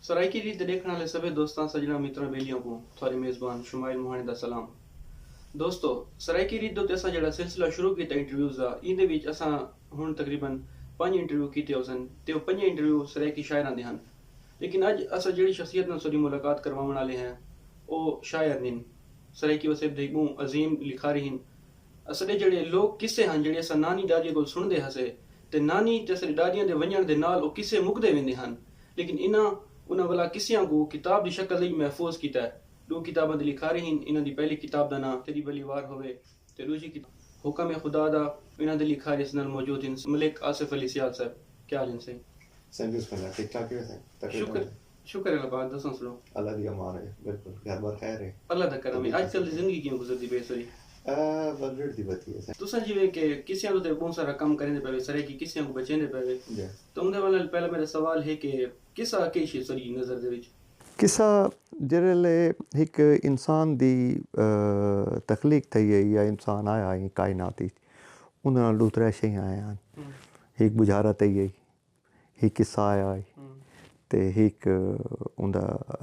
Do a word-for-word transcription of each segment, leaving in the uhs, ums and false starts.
سرائیکی ریت دے ݙیکھݨ والے سبھے دوستاں، سڄݨاں، متراں، ٻیلیاں کوں تھوارے میزبان شمائل موہاݨے دا سلام۔ دوستو، سرائیکی ریت دے اتے اساں جیڑھا سلسلہ شروع کیتا انٹرویوز دا، ایندے وچ اساں ہݨ تقریباً پنج انٹرویو کیتے ہوسن تے او پنجے انٹرویو سرائیکی شاعراں دے ہن۔ لیکن اڄ اساں جیڑھی شخصیت نال تہاݙی ملاقات کرواوݨ والے ہیں، او شاعر نین، سرائیکی وسیب دے ٻہوں عظیم لکھاری ہن۔ اساݙے جیڑھے لوک قصے ہن، جیڑھے اساں نانی ݙاݙیاں کول سݨدے ہاسے، تے نانی تے اساݙے ݙاݙیاں دے ونڄݨ دے نال او قصے مکدے ویندے ہن، لیکن انہاں، انہاں ولا قصیاں کوں کتاب دی شکل وچ محفوظ کیتا ہے۔ ݙو کتاباں دے لکھاری ہن۔ انہاں دی پہلی کتاب دا ناں تیݙی بھلی وار ہووے تے ݙوجھی کتاب حکم خدا دا۔ انہاں دے لکھاری اس نال موجود ہن ملک آصف علی سیال صاحب۔ کیا حال ہن سائیں؟ سائیں، بسم اللہ، ٹھیک ٹھاک ہے سائیں؟ تقریباً۔ شکر، شکر اللہ پاک، تساں سݨاؤ؟ اللہ دی امان ہے، بالکل، گھر بار خیر ہے؟ اللہ دا کرم ہے۔ طبیعت اڄ کل دی زندگی کیوں گزردی پئی سوئی؟ آ، بس رڑدی پئی ہے سائیں۔ تساں جیویں کہ قصیاں دے تے ٻہوں سارا کم کریندے پئے وے، سرائیکی قصیاں کوں بچیندے پئے وے۔ جی۔ تاں اوندے حوالے نال پہلا میرا سوال ہے کہ قصہ کیا شے ساݙی نظر دے وچ؟ قصہ جیڑھے ویلے ہک انسان دی، آ، تخلیق تھئی ہے یا انسان آیا ہے کائنات وچ، اوندے نال ݙو ترے شیاں آئیاں ہن۔ ہک بجھارت تھئی ہے، ہک قصہ آیا ہے، تے ہک اوندا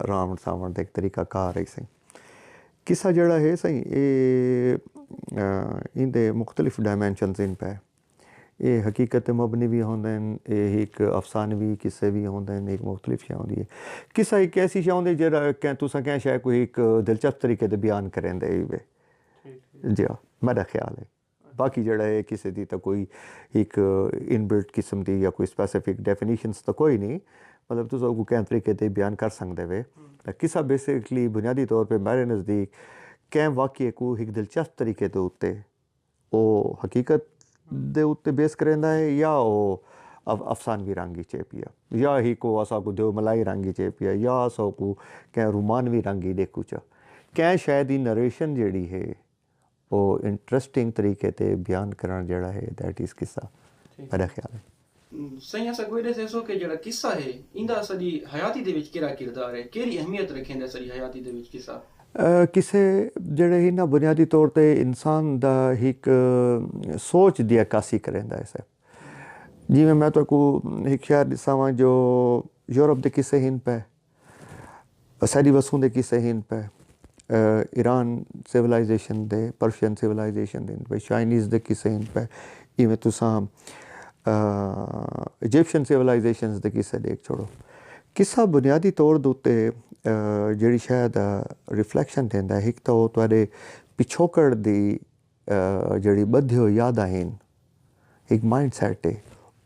راوݨ ساوݨ دا ہک طریقہ کار ہے سائیں۔ قصہ جیڑھا ہے سائیں، اے، آ، ایندے مختلف ڈائمینشنز ہن پئے۔ اے حقیقت تے مبنی وی ہوندے ہن، اے ہک افسانوی قصے وی ہوندے ہن، ہک مختلف شے ہوندی ہے۔ قصہ ہک ایسی شے ہوندی ہے جیڑھا کہ تساں کہیں شے کوں ہک دلچسپ طریقے تے بیان کریندے ہیوے۔ جی ہاں، میݙا خیال ہے۔ باقی جیڑھا ہے قصے دی تاں کوئی ہک ان بلٹ قسم دی یا کوئی اسپیسیفک ڈیفینیشنز تاں کوئی نہیں، مطلب تساں اوکوں کہیں طریقے تے بیان کر سڳدے وے۔ تاں قصہ بیسیکلی بنیادی طور تے میݙے نزدیک کہیں واقعے کوں ہک دلچسپ طریقے دے اتے او حقیقت دے اتے بیس کریندا ہے یا او اف-، افسانوی رنگ اچ ہے پیا، یا ہی کو اساں کوں دیو ملائی رنگ اچ ہے پیا، یا اساں کوں کہیں رومانوی رنگ اچ ݙیکھوں چا۔ کہیں شے دی نریشن جیڑھی ہے، او انٹرسٹنگ طریقے تے بیان کرݨ جیڑھا ہے، دیٹ از قصہ۔ میݙا خیال ہے۔ سائیں، اساں کوں ݙسیسو کہ جیڑھا قصہ ہے، ایندا اساݙی حیاتی دے وچ کیڑھا کردار ہے، کیڑھی اہمیت رکھیندا اساݙی حیاتی دے وچ قصہ؟ آ، قصے جیڑھے ہن نا، بنیادی طور تے انسان دا ہک، آ، سوچ دی عکاسی کریندا ہے سر۔ جیویں میں تہاکوں ہک شے ݙساواں جو یورپ دے قصے ہن پئے، اساݙی وسوں دے قصے ہن پئے، آ، ایران سیولائزیشن دے، پرشین سیولائزیشن دے ہن پئے، چائنیز دے قصے ہن پئے، ایویں تساں، آ، ایجپشن سیولائزیشنز دے قصے ݙیکھ چھوڑو۔ قصہ بنیادی طور دے اتے، آ، جیڑھی شے دا ریفلیکشن ݙیندا ہے، ہک تاں او تہاݙے پچھوکڑ دی، آ، جیڑھی ٻدھیو یاداں ہن، ہک مائنڈ سیٹ ہے،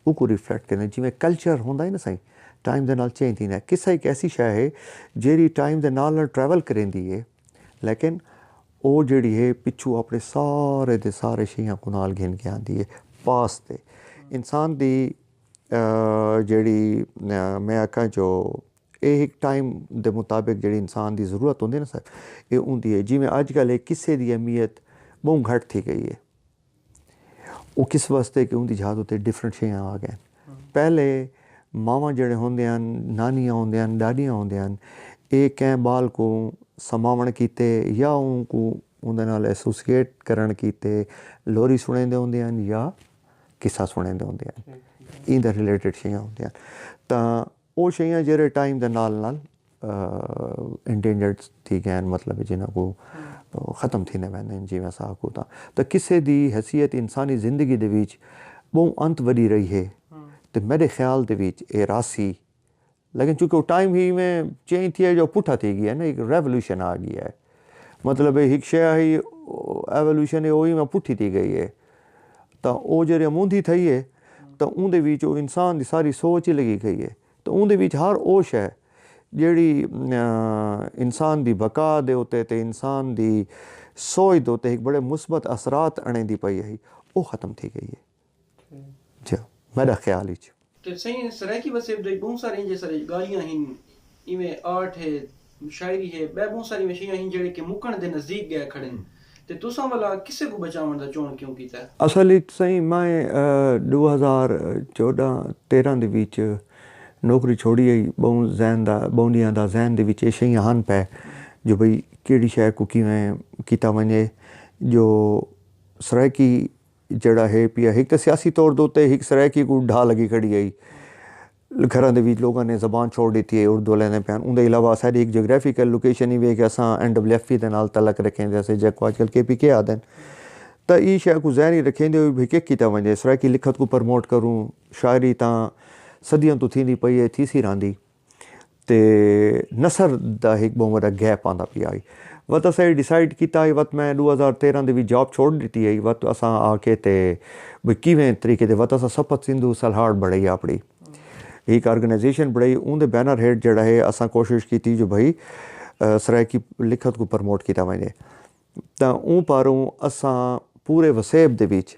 اوکوں ریفلیکٹ کریندا۔ جیویں کلچر ہوندا ہے نا سائیں، ٹائم دے نال چینج تھیندا ہے۔ قصہ ہک ایسی شے ہے جیڑھی ٹائم دے نال نال ٹریول کریندی ہے، لیکن او جیڑھی ہے پچھوں اپݨے سارے دے سارے شیاں کوں نال گھن کے آندی ہے پاسٹ تے۔ انسان دی، آ، جیڑھی، آ، میں آکھاں جو اے ہک ٹائم دے مطابق جیڑھی انسان دی ضرورت ہوندی ہے نا سر، اے ہوندی ہے۔ جیویں اڄ کل اے قصے دی اہمیت ٻہوں گھٹ تھی ڳئی ہے۔ او کس واسطے کہ اوندی جاہ تے ڈفرنٹ شیاں آ ڳئن۔ پہلے ماواں جیڑھے ہوندے ہن، نانیاں ہوندے ہن، ݙاݙیاں ہوندے ہن، اے کہیں ٻال کوں سماوݨ کیتے یا اونکوں اوندے نال ایسوسیئیٹ کرݨ کیتے لوری سݨیندے ہوندے ہن یا قصہ سݨیندے ہوندے ہن۔ ایندے ریلیٹڈ شیاں ہوندیاں ہن۔ تاں او شیاں جیڑھے ٹائم دے نال نال، آ، انڈینجرڈ تھی ڳئن، مطلب جنہاں کوں، آ، ختم تھیندے ویندے ہن، جیویں اساں آکھوں تاں۔ تاں قصے دی حیثیت انسانی زندگی دے وچ ٻہوں انت وݙی رہی ہے۔ تے میݙے خیال دے وچ اے راہسی، لیکن چونکہ او ٹائم ہی ایویں چینج تھیا جو پٹھا تھی ڳیا ہے نا، ہک ریولوشن آ ڳیا ہے۔ مطلب ہے ہک شے ہئی، ایولوشن ہے، او ایویں پٹھی تھی ڳئی ہے۔ تاں او جیڑھی اموندھی تھئی ہے، تاں اوندے وچ او انسان دی ساری سوچ ہی لڳی ڳئی ہے۔ تاں اوندے وچ ہر او شے جیڑھی، آ، انسان دی بقا دے اتے تے انسان دی سوچ دے اتے ہک بڑے مثبت اثرات اݨیندی پئی ہئی، او ختم تھی ڳئی ہے۔ جی، میݙا خیال اچ۔ تے سائیں، سرائیکی وسیب دے ٻہوں سارے جے سارے ڳالھیاں ہن، ایویں آرٹ ہے، شاعری ہے، ٻئے ٻہوں ساری شیاں ہن جیڑھے کہ مکݨ دے نزدیک ڳئے کھڑن۔ تے تساں ولا قصے کوں بچاوݨ دا چوݨ کیوں کیتا ہے؟ اصل اچ سائیں، میں، آ، ݙو ہزار چوݙاں تیرھاں دے وچ نوکری چھوڑی ہئی، ٻہوں ذہن دا، ٻہوں ݙینہاں دا ذہن دے وچ اے شیاں ہن پئے جو بھئی کیڑھی شے کوں کیویں کیتا ونڄے جو سرائیکی جیڑھا ہے پیا، ہک تاں سیاسی طور دے اتے ہک سرائیکی کوں ڈھا لڳی کھڑی ہئی۔ گھراں دے وچ لوگاں نے زبان چھوڑ ݙتی ہے، اردو لیندے پئے ہن۔ اوندے علاوہ اساݙی ہک جیوگرافیکل لوکیشن ہی وے کہ اساں این ڈبلیو ایف پی دے نال تعلق رکھیندے ہاسے، جیکوں اڄ کل کے پی کے آہدن۔ تاں ایں شے کوں ذہن اچ رکھیندے ہوئے ہک ہک کیتا ونڄے، سرائیکی لکھت کوں پروموٹ کروں، شاعری تاں صدیاں توں تھیندی پئی ہے، تھیسی رہندی۔ تے نثر دا ہک ٻہوں وݙا گیپ آندا پیا ہئی۔ وت اساں اے ڈیسائیڈ کیتا ہئی، وت میں ݙو ہزار تیرھاں دے وچ جاب چھوڑ ݙتی ہئی، وت اساں آ کے تے بھئی کیویں طریقے دے وت اساں سپت سندھو سلہاڑ بݨائی اپݨی۔ ہک آرگنائزیشن بݨائی، اون دے بینر ہیڈ جیڑھا ہے، اساں کوشش کیتی جو بھئی، آ، سرائیکی لکھت کوں پروموٹ کیتا ونڄے۔ تاں اوں پاروں اساں پورے وسیب دے وچ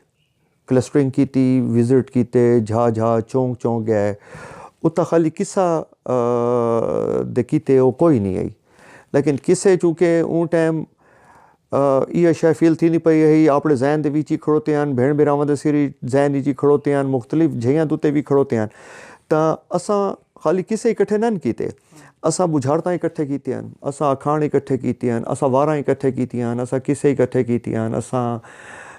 کلسٹرنگ کیتی، وزٹ کیتے، جھا جھا، چونک چونک ڳئے۔ اتھاں خالی قصہ، آ، دے کیتے او کوئی نہیں ہئی۔ لیکن قصے چونکہ اوں ٹائم، آ، ایہا شے فیل تھیندی پئی ہئی، اپݨے ذہن دے وچ ہی کھڑوتے ہن، بھیݨ بھراواں دے سر ذہن وچ ہی کھڑوتے ہن، مختلف جھئیاں دے اتے وی کھڑوتے ہن۔ تاں اساں خالی قصے اکٹھے نہ کیتے، اساں ٻجھارتاں اکٹھے کیتیاں ہن، اساں اکھاݨ اکٹھے کیتے ہن، اساں واراں اکٹھے کیتیاں ہن، اساں قصے اکٹھے کیتے ہن، اساں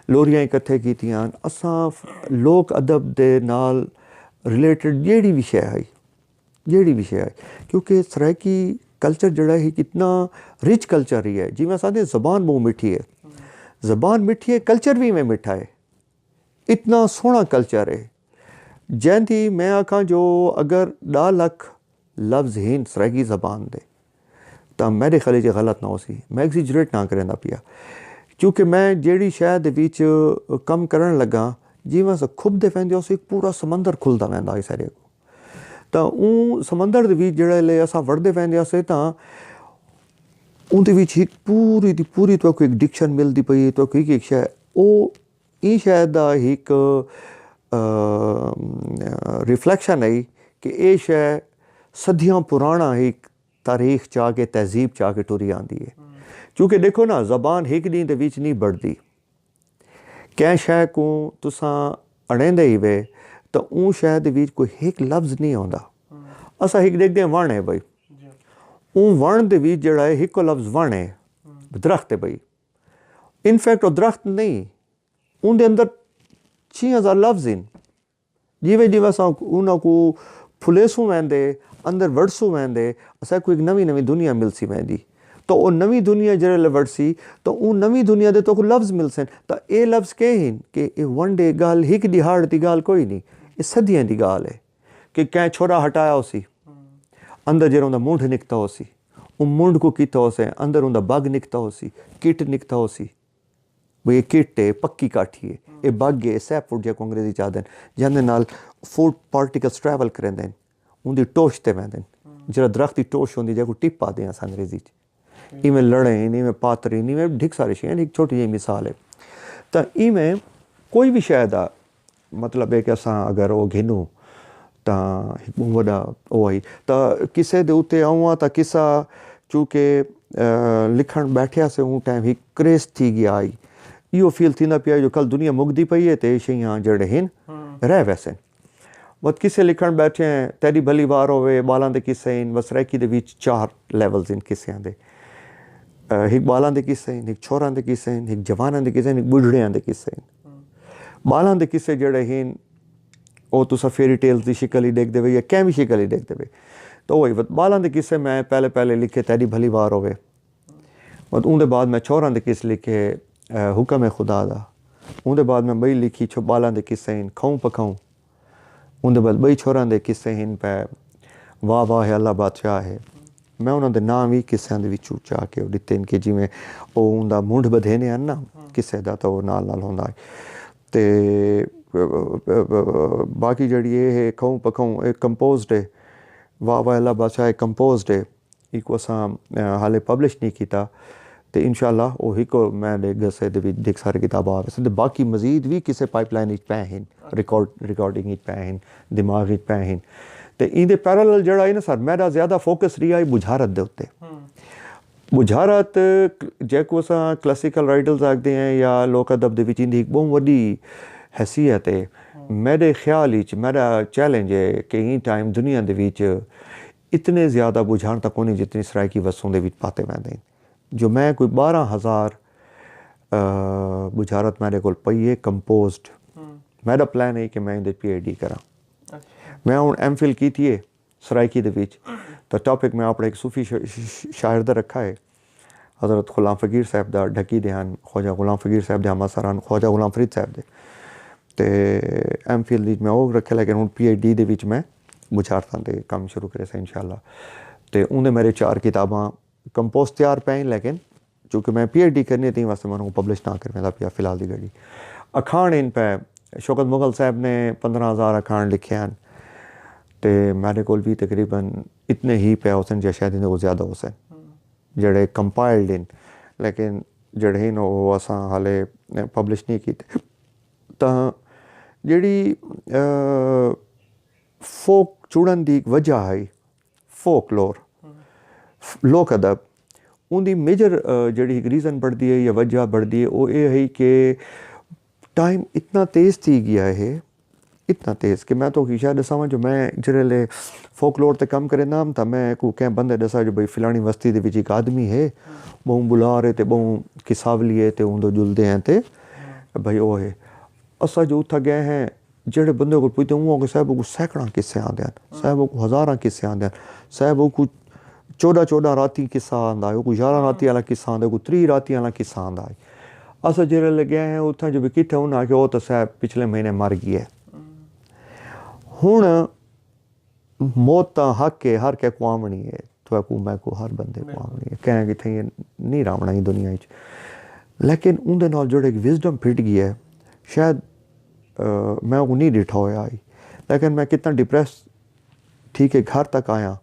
لوریاں اکٹھے کیتیاں ہن، اساں لوک ادب دے نال ریلیٹڈ جیڑھی وی شے ہئی، جیڑھی وی شے ہئی، کیونکہ سرائیکی کلچر جیڑھا ہے، کتنا رچ کلچر ہی ہے۔ جیویں اساں دی زبان ٻہوں مٹھی ہے، زبان مٹھی ہے، کلچر وی ایویں مٹھا ہے۔ اتنا سوہݨا کلچر ہے، جیندی میں آکھاں جو اگر ݙاہ لکھ لفظ ہن سرائیکی زبان دے، تاں میݙے خیال وچ غلط نہ ہوسی۔ میں ایگزیجریٹ نہ کریندا پیا، کیونکہ میں جیڑھی شے دے وچ کم کرݨ لڳاں، جیویں اساں کھٻدے ویندے ہوسے، ہک پورا سمندر کھلدا ویندا ہئی سارے کوں۔ تاں اوں سمندر دے وچ جیڑھے لے اساں وڑدے ویندے ہاسے، تاں اوندے وچ ہک پوری دی پوری تہاکوں ہک ڈکشن ملدی پئی ہے، تہاکوں ہک ہک شے، او ایں شے دا ہک، آ، ریفلیکشن ہے کہ اے شے صدیاں پراݨا ہک تاریخ چا کے، تہذیب چا کے ٹری آندی ہے۔ کیونکہ ݙیکھو نا، زبان ہک ݙینہہ دے وچ نہیں بݨدی۔ کہیں شے کوں تساں اݨیندے ہی وے، تاں اوں شے دے وچ کوئی ہک لفظ نہیں ہوندا۔ اساں ہک ݙیکھدے ہیں وݨ ہے بھائی، اوں وݨ دے وچ جیڑھا ہے، ہکو لفظ وݨ ہے، درخت ہے بھائی۔ انفیکٹ او درخت نہیں، اوندے اندر چھی ہزار لفظ ہن۔ جیویں جیویں اساں انہاں کوں پھلیسوں ویندے، اندر وڑسوں ویندے، اساکوں ہک نویں نویں دنیا ملسی ویندی۔ تاں او نویں دنیا جیڑھے لے وڑسی، تاں اوں نویں دنیا دے تہاکوں لفظ ملسن۔ تاں اے لفظ کے ہن؟ کہ اے ون ڈے ڳالھ، ہک ݙیہاڑ دی ڳالھ کوئی نہیں، اے صدیاں دی ڳالھ ہے۔ کہ کہیں چھورا ہٹایا ہوسی، اندر جیڑھا اوندا منڈھ نکتا ہوسی، اوں منڈھ کوں کیتا ہوسے، اندر اوندا بڳ نکتا ہوسی، کٹ نکتا ہوسی۔ بھئی اے کٹ ہے، پکی کاٹھی ہے، اے بڳ ہے، سیپ فوڈ جیکوں انگریزی چ آہدن، جیندے نال فوڈ پارٹیکلز ٹریول کریندے ہن، اوندی ٹوش تے ویندے ہن۔ جیڑھا درخت دی ٹوش ہوندی، جیکوں ٹپ آہدے ہیں اساں انگریزی چ۔ ایویں لڑیں ہن، ایویں پاتر ہن، ایویں ڈھک سارے شے ہن، ہک چھوٹی جئی مثال ہے۔ تاں ایویں کوئی وی شے دا مطلب ہے کہ اساں اگر او گھنوں تاں ہک ٻہوں وݙا او ہئی۔ تاں قصے دے اتے آؤں ہاں تاں قصہ چونکہ، آ، لکھݨ ٻیٹھے ہاسے اوں ٹائم ہک کریز تھی ڳیا ہئی۔ ایہو فیل تھیندا پیا جو کل دنیا مکدی پئی ہے تے اے شئیاں جیڑھے ہن رہ ویسن۔ وت قصے لکھݨ ٻیٹھے ہیں، تیݙی بھلی وار ہووے، ٻالاں دے قصے ہن، وت سرائیکی دے وچ چار لیولز ہن قصیاں دے۔ آ، ہک ٻالاں دے قصے ہن، ہک چھوہراں دے قصے ہن، ہک جواناں دے قصے ہن، ہک ٻڈھڑیاں دے قصے ہن۔ ٻالاں دے قصے جیڑھے ہن، او تساں فیئری ٹیلز دی شکل ہی ݙیکھدے وے یا کہیں وی شکل ہی ݙیکھدے وے۔ تاں اوہی وت ٻالاں دے قصے میں پہلے پہلے لکھے، تیݙی بھلی وار ہووے۔ وت اوندے بعد میں چھوہراں دے قصے لکھے، آ، حکم ہے خدا دا۔ اوندے بعد میں ٻئی لکھی چھو ٻالاں دے قصے ہن، کھاؤں پکھاؤں۔ اوندے بعد ٻئی چھوہراں دے قصے ہن پئے، واہ واہ ہے اللہ بادشاہ ہے۔ میں انہاں دے ناں وی قصیاں دے وچوں چا کے او ݙتے ہن کہ جیویں او اوندا منڈھ ٻدھیندے ہن نا قصے دا، تاں او نال نال ہوندا ہے۔ تے باقی جیڑھی اے ہے کھاؤں پکھاؤں، اے کمپوزڈ ہے، واہ واہ اللہ بادشاہ، اے کمپوزڈ ہے۔ ایکوں اساں، آ، حالے پبلش نہیں کیتا، تے انشاءاللہ او ہک میں ݙے گسے دے وچ ݙیکھ سارے کتاباں آ ویسن۔ تے باقی مزید وی قصے پائپ لائن وچ پئے ہن، ریکارڈ، ریکارڈنگ وچ پئے ہن، دماغ وچ پئے ہن۔ تے ایندے پیرالل جیڑھا ہے نا سر، میݙا زیادہ فوکس رہیا ہے ٻجھارت دے اتے۔ ٻجھارت جیکوں اساں کلاسیکل رائٹرز آکھدے ہیں یا لوک ادب دے وچ ایندی ہک ٻہوں وݙی حیثیت ہے۔ میݙے خیال وچ میݙا چیلنج ہے کہ ایں ٹائم دنیا دے وچ اتنے زیادہ ٻجھارتاں کونی جتنی سرائیکی وسوں دے وچ پاتے ویندے ہن۔ جو میں کوئی ٻارہاں ہزار، آ، ٻجھارت میݙے کول پئی ہے کمپوزڈ۔ میݙا پلان ہے کہ میں ایندے پی ایچ ڈی کراں۔ میں ہݨ ایم فل کیتی ہے سرائیکی دے وچ، تاں ٹاپک میں اپݨے ہک صوفی شاعر دا رکھا ہے، حضرت غلام فقیر صاحب دا، ڈھکی دے ہن، خواجہ غلام فقیر صاحب دے ہم عصر ہن، خواجہ غلام فرید صاحب دے۔ تے ایم فل وچ میں او رکھے، لیکن ہݨ پی ایچ ڈی دے وچ میں بچھارتاں تے کم شروع کریساں انشاءاللہ۔ تے اوندے میرے چار کتاباں کمپوز تیار پئین، لیکن چونکہ میں پی ایچ ڈی کرنی ہے، تیں واسطے میں انہاں کوں پبلش نہ کرویندا پیا فی الحال دی گھڑی۔ اکھاݨ ہن پئے، شوکت مغل صاحب نے پندرہ ہزار اکھاݨ لکھے ہن، تے میݙے کول وی تقریباً اتنے ہی پئے ہوسن یا شاید ایندے کوں زیادہ ہوسن، جیڑھے کمپائلڈ ہن، لیکن جیڑھے ہن او اساں حالے پبلش نہیں کیتے۔ تاں جیڑھی فوک چڑھن دی ہک وجہ ہئی، فوک لور، لوک ادب، اوندی میجر جیڑھی ہک ریزن بݨدی ہے یا وجہ بݨدی ہے، او اے ہئی کہ ٹائم اتنا تیز تھی ڳیا ہے، اتنا تیز کہ میں تہاکوں شاید ݙساواں جو میں جیڑھے ویلے فوک لور تے کم کریندا ہم، تاں میں کوں کہیں بندے ݙسا جو بھئی فلانی وستی دے وچ ہک آدمی ہے، ٻہوں ٻلار ہے تے ٻہوں قصاولی ہے تے اوندے جلدے ہیں تے بھئی او ہے۔ اساں جو اتھاں ڳئے ہیں، جیڑھے بندے کوں پچھدے، اوں آکھے، صاحب، اوکوں سینکڑاں قصے آندے ہن، صاحب، اوکوں ہزاراں قصے آندے ہن، صاحب، اوکوں چوݙاں چوݙاں راتیں قصہ آندا ہے، اوکوں یارہاں راتیں والا قصہ آندا ہے، اوکوں تریہہ راتیں والا قصہ آندا ہے۔ اساں جیڑھے ویلے ڳئے ہیں اتھاں جو وی کیتے، انہاں آکھیا، او تاں صاحب پچھلے مہینے مر ڳیا ہے۔ ہݨ موت تاں حق ہے، ہر کہیں کوں آوݨی ہے، تہاکوں میکوں ہر بندے کوں آوݨی ہے، کہیں کتھے نہیں رہوݨا ایں دنیا وچ۔ لیکن اوندے نال جیڑھا ہک وزڈم پھٹ ڳئی ہے، شاید میں اوکوں نہیں ݙٹھا ہویا ہئی، لیکن میں کتنا ڈپریس تھی کے گھر تک آیاں،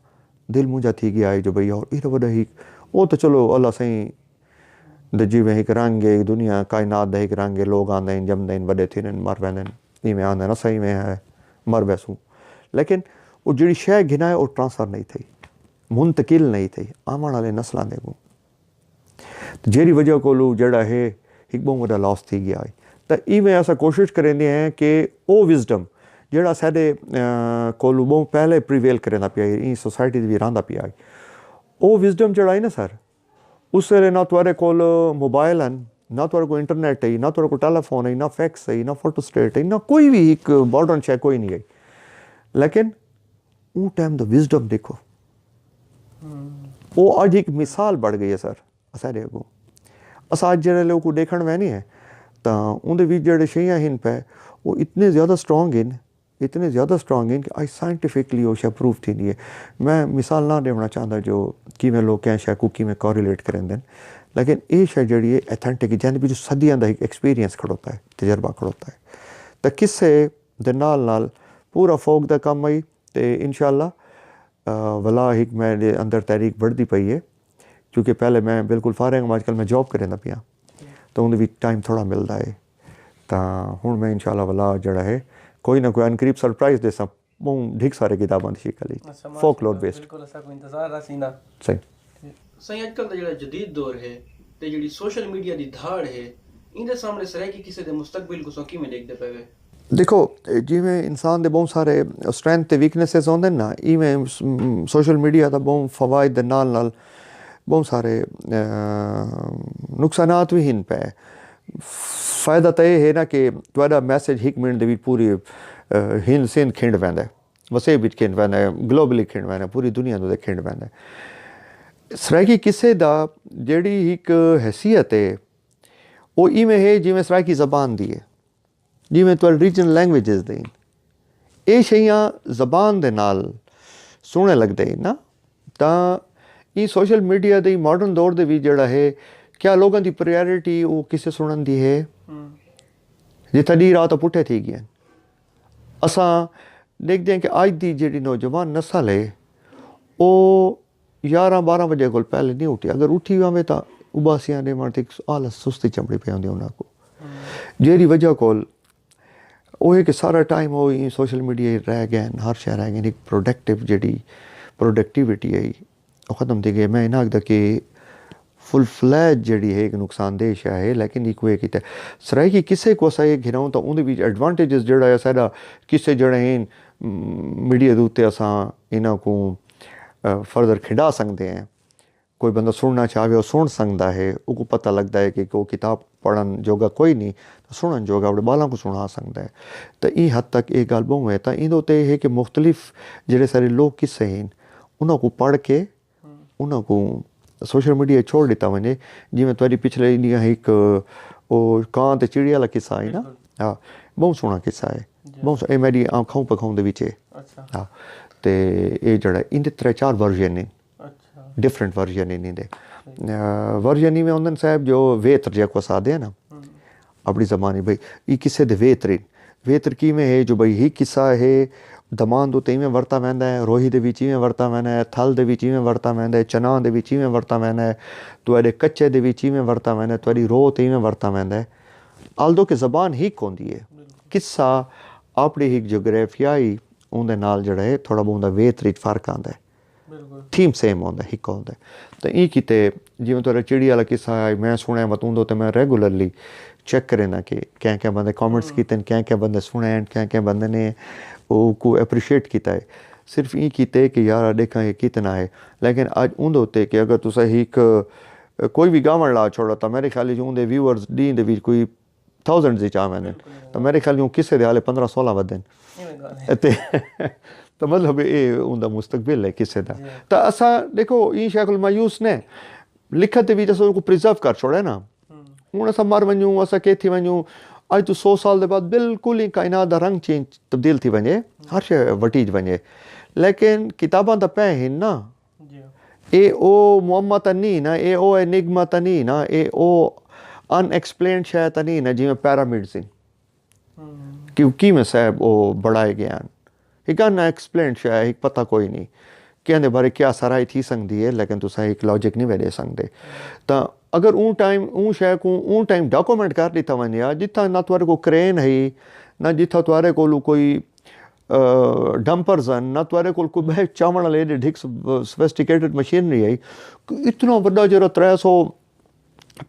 دل مونجھا تھی ڳیا ہئی جو بھئی یار ایݙا وݙا ہک، او تاں چلو اللہ سئیں دے جیویں ہک رنگ ہے، دنیا کائنات دا ہک رنگ ہے، لوگ آندے ہن، جمدے ہن، وݙے تھیندے ہن، مر ویندے ہن، ایویں آندے ہن، اساں ایویں ہے، مر ویسوں۔ لیکن او جیڑھی شے گھن آئے، او ٹرانسفر نہیں تھئی، منتقل نہیں تھئی آوݨ والے نسلاں دے اڳوں۔ تے جیڑھی وجہ کولوں جیڑھا ہے، ہک ٻہوں وݙا لاس تھی ڳیا ہے۔ تاں ایویں اساں کوشش کریندے ہیں کہ او وزڈم جیڑھا ساݙے کولوں ٻہوں پہلے پریویل کریندا پیا ہے، ایں سوسائٹی دے وچ رہندا پیا ہے، او وزڈم جیڑھا ہے نا سر، اس ویلے نہ تہاݙے کول موبائل ہن، نہ تہاݙے کول انٹرنیٹ ہئی، نہ تہاݙے کول ٹیلی فون ہئی، نہ فیکس ہئی، نہ فوٹو سٹیٹ ہئی، نہ کوئی وی ہک ماڈرن شے کوئی نہیں ہئی۔ لیکن اوں ٹائم دا وزڈم ݙیکھو، او اڄ ہک مثال بݨ ڳئی ہے سر اساݙے اڳوں۔ اساں اڄ جیڑھے ویلے اوکوں ݙیکھݨ ویندے ہیں تاں اوندے وچ جیڑھے شیاں ہن پئے، او اتنے زیادہ سٹرانگ ہن، اتنے زیادہ سٹرانگ ہن کہ اڄ سائنٹیفکلی او شے پروف تھیندی ہے۔ میں مثال نہ ݙیوݨا چاہندا جو کیویں لوک کہیں شے کوں کیویں کوریلیٹ کریندے ہن، لیکن اے شے جیڑھی ہے اتھینٹک ہے، جیندے وچ صدیاں دا ہک ایکسپیرینس کھڑوتا ہے، تجربہ کھڑوتا ہے۔ تاں قصے دے نال نال پورا فوک دا کم ہئی، تے انشاءاللہ ولا ہک میݙے اندر تحریک بݨدی پئی ہے، کیونکہ پہلے میں بالکل فارغ ہم، اڄ کل میں جاب کریندا پیاں، تاں اوندے وچ ٹائم تھوڑا ملدا ہے۔ تاں ہݨ میں انشاءاللہ ولا جیڑھا ہے کوئی نہ کوئی عنقریب سرپرائز ݙیساں، ٻہوں ڈھڳ سارے کتاباں دی شکل وچ، فوک لور بیسڈ۔ بالکل، اساں کوں انتظار رہسی نا۔ صحیح۔ سائیں، اڄ کل دا جیڑھا جدید دور ہے تے جیڑھی سوشل میڈیا دی دھاڑ ہے، ایندے سامݨے سرائیکی قصے دے مستقبل کوں تساں کیویں ݙیکھدے پئے وے؟ ݙیکھو، جیویں انسان دے ٻہوں سارے اسٹرینتھ تے ویکنیسز ہوندے نا، ایویں سوشل میڈیا دا ٻہوں فوائد دے نال نال ٻہوں سارے نقصانات وی ہن پئے۔ فائدہ تاں اے ہے نا کہ تہاݙا میسج ہک منٹ دے وچ پوری ہند سندھ کھنڈ ویندا ہے، وسیب وچ کھنڈ ویندا ہے، گلوبلی کھنڈ ویندا ہے، پوری دنیا دے کھنڈ ویندا ہے۔ سرائیکی قصے دا جیڑھی ہک حیثیت ہے، او ایویں ہے جیویں سرائیکی زبان دی ہے، جیویں تہاݙے ریجنل لینگویجز دے ہن۔ اے شیاں زبان دے نال سوہݨے لڳدے ہن نا، تاں ایں سوشل میڈیا دے ماڈرن دور دے وچ جیڑھا ہے، کیا لوکاں دی پرائیورٹی او قصے سݨݨ دی ہے؟ جتھاں ݙینہہ رات پٹھے تھی ڳئے ہن۔ اساں ݙیکھدے ہیں کہ اڄ دی جیڑھی نوجوان نسل ہے، او یارہاں ٻارہاں وڄے کول پہلے نہیں اٹھی، اگر اٹھی ویندے تاں اباسیاں ݙیوݨ تے آلس سستی چمڑی پئی ہوندی انہاں کوں۔ جیڑھی وجہ کول او ہے کہ سارا ٹائم او ایں سوشل میڈیا تے رہ ڳئے ہن، ہر شے رہ ڳئے ہن، ہک پروڈکٹیو جیڑھی پروڈکٹیویٹی ہے او ختم تھی ڳئی۔ میں انہاں آکھدا کہ فل فلیج جیڑھی ہے ہک نقصان دہ شے ہے، لیکن ایکوں اے کیتے سرائیکی قصے کوں اساں اے گھنوں تاں اوندے وچ ایڈوانٹیجز جیڑھا ہے ساݙا قصے جیڑھے ہن میڈیا دے اتے اساں انہاں کوں فردر کھنڈا سڳدے ہیں۔ کوئی بندہ سنڑنا چاہوے او سنڑ سنگدا ہے، اوکوں پتہ لگدا ہے کہ او کتاب پڑھن جوگا کوئی نی تاں سنڑن جوگا اپنڑے بالاں کوں سنڑا سنگدا ہے۔ تاں ایں حد تک اے گالھ بہوں ہے۔ تاں ایندے اتے اے ہے کہ مختلف جیڑھے سارے لوک قصے ہن انہاں کوں پڑھ کے انہاں کوں سوشل میڈیا چھوڑ ڈتا ونجے۔ جیویں تہاڈی پچھلے ڈینہاں ہک او کاں تے چڑیا والا قصہ آئی نا؟ ہاں، بہوں سوہنا قصہ ہے۔ بہوں سو اے میڈی آنکھاں پکھاؤں دے وچ ہے۔ ہاں، تے اے جڑا ایندے ترے چار ورژن ہیں، ڈفرنٹ ورژن ہیں ایندے۔ ورژن ایویں ہوندن صاحب جو ویتر جیکو اساں آدھے ہیں نا اپنی زبانی بھئی، ای قصے دے ویتر ہیں۔ ویتر کیویں ہے جو بھئی ہی قصہ ہے، دمان دو تے ایویں ورتا ویندا ہے، روہی دے وچ ایویں ورتا ویندا ہے، تھل دے وچ ایویں ورتا ویندا ہے، چناں دے وچ ایویں ورتا ویندا ہے، تہاڈے کچے دے وچ ایویں ورتا ویندا ہے، تہاڈی روہ تے ایویں ورتا ویندا ہے۔ آلدو کہ زبان ہک ہوندی ہے، قصہ اپنی ہک جغرافیائی اوندے نال جڑا ہے تھوڑا بہت ویتر وچ فرق آندا ہے۔ تھیم سیم ہوندا ہے، ہک ہوندا ہے۔ تاں ایں کیتے جیویں تہاڈا چڑی والا قصہ ہے، میں سنڑیا وتوں دو تے میں ریگولرلی چیک کریندا کہ کہیں کہیں بندے کمنٹس کیتے ہیں، کہیں کہیں بندے سنڑے ہیں، کہیں کہیں بندے نے او کو اپریشیٹ کیتا ہے۔ صرف ایں کیتے کہ یار ڈیکھاں یہ کتنا ہے۔ لیکن اج اوندے اتے کہ اگر تساں ہک کوئی بھی گاون لا چھوڑو تاں میرے خیال وچ اوندے ویورز ڈینہہ دے وچ کوئی تھاؤزنڈز وچ آ ویندن۔ تاں میرے خیال وچ کسے دے حالے پندرہ سولہ ودن۔ تے تاں مطلب اے اوندا مستقبل ہے کسے دا۔ تاں اساں ڈیکھو ایں شے کول مایوس نے، لکھت دے وچ اساں کو پریزرو کر چھوڑے نا۔ ہن اساں مر ونجوں، اساں کے تھی ونجوں، اج تو سو سال دے بعد بالکل ہی کائنات دا رنگ چینج، تبدیل تھی ونجے، ہر شے وٹیج ونجے، لیکن کتاباں دا پے ہن نا۔ اے او معمہ تاں نی نا، اے او انگما تاں نی نا، اے او ان ایکسپلینڈ شے تاں نی نا، جیویں پیرامڈز ہن۔ کیوں کیویں صاحب او بنڑائے گئے ہن؟ ہک ان ایکسپلینڈ شے ہے، ہک پتہ کوئی نی کیندے بارے کیا سرائی تھی سنگدی ہے، لیکن تساں ہک لاجک نی وے ڈے سنگدے۔ تاں اگر اوں ٹائم اوں شے کوں اوں ٹائم ڈاکومنٹ کر ڈتا ونجے ہا جتھاں نہ تہاڈے کول کرین ہئی، نہ جتھاں تہاڈے کول کوئی ڈمپرز ہن، نہ تہاڈے کول کوئی بہہ چاوݨ والے ایڈے ڈھک سوفسٹیکیٹڈ مشینری ہئی۔ اتنا وڈا جیڑھا ترے سو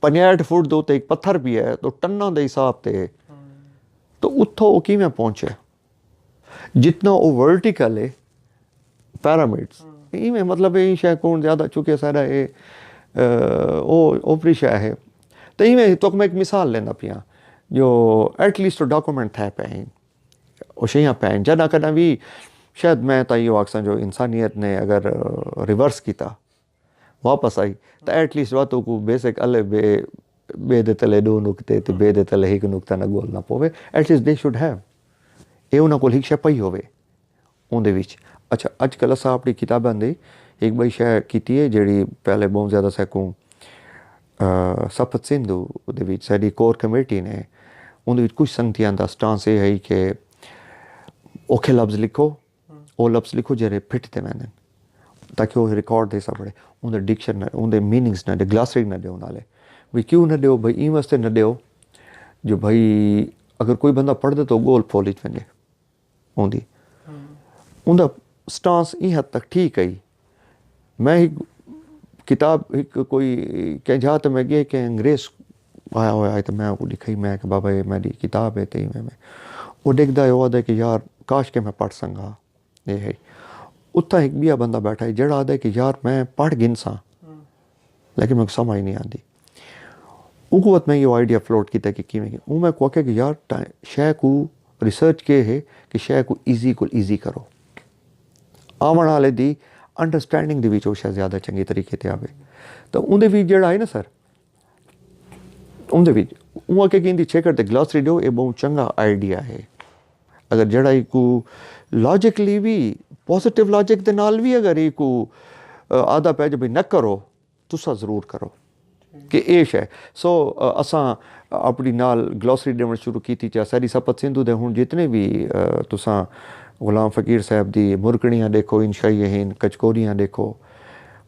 پنجاہٹھ فٹ دے اتے ہک پتھر پیا ہے تو ٹناں دے حساب تے ہے۔ تو اتھوں او کیویں پہنچے؟ جتنا او ورٹیکل ہے پیرامڈز ایویں مطلب ایں شے کون زیادہ چونکہ سارا اے او اوپری شے ہے۔ تو ایویں تک میں ایک مثال لیندا پیاں جو ایٹ لیسٹ ڈاکومنٹ تھے پے ہیں، او شیاں پے ہیں۔ جڈاں کڈاں وی شاید میں تاں ایہو آکھساں جو انسانیت نے اگر ریورس کیتا، واپس آئی، تاں ایٹ لیسٹ وت اوکوں بیسک الے بے بے دے تلے ڈو نقطے تے بے دے تلے ہک نقطہ نہ گولنا پوے۔ At least they should have, اے انہاں کول ہک شے پئی ہووے اوندے وچ۔ اچھا، اج کل اساں اپنی کتاباں دی ہک بئی شے کیتی ہے جیڑھی پہلے بہت زیادہ سیکوں سپت سندھو دے وچ ساڈی کور کمیٹی نے اوندے وچ کچھ سنگتیاں دا سٹانس اے ہئی کہ اوکھے لفظ لکھو، او لفظ لکھو جیڑھے پھٹ تے ویندن تاکہ او ریکارڈ دے سا پڑھے۔ اوندے ڈکشن نہ، اوندے میننگز نہ ڈے، گلاسری نہ ڈیو نالے۔ بھئی کیوں نہ ڈیو؟ بھئی ایں واسطے نہ ڈیو جو بھئی اگر کوئی بندہ پڑھدے تو گول پھول اچ ونجے اوندی۔ اوندا سٹانس ایں حد تک ٹھیک ہئی۔ میں ہک کتاب ہک کوئی کہیں جا تے میں گئے کہ انگریز آیا ہویا ہے تو میں کو دکھائی میں کہ بابا یہ میری کتاب ہے تے میں میں وہ دیکھدا ہے وہ آدھا کہ یار کاش کہ میں پڑھ سنگا۔ اے ہے۔ اتھاں ہک ٻیا بندہ ٻیٹھا ہے جیڑھا آہدا ہے کہ یار میں پڑھ گھنساں لیکن میکوں سمجھ نہیں آندی۔ اوں وقت میں ایہو آئیڈیا فلوٹ کیتا کہ کیویں کیوں۔ اوں میں کو آکھیا کہ یار شے کوں ریسرچ کے ہے کہ شے کوں ایزی کول ایزی کرو، آوݨ آلے دی انڈرسٹینڈنگ دے وچ او شے زیادہ چنگے طریقے تے آوے۔ تاں اوندے وچ جیڑھا ہے نا سر، اوندے وچ اوں آکھیا کہ ایندی چھیکڑ تے گلاسری ݙیو، اے ٻہوں چنڳا آئیڈیا ہے۔ اگر جیڑھا ایکوں لاجکلی وی، پازیٹیو لاجک دے نال وی اگر ایکوں آہدا پئے جو بھئی نہ کرو، تساں ضرور کرو کہ اے شے۔ سو اساں اپݨی نال گلاسری ݙیوݨ شروع کیتی چا ساݙی سپت سندھو دے ہݨ جتنے وی تساں غلام فقیر صاحب دی مرکڑیاں ݙیکھو، انشائیے ہن، کچکوریاں ݙیکھو۔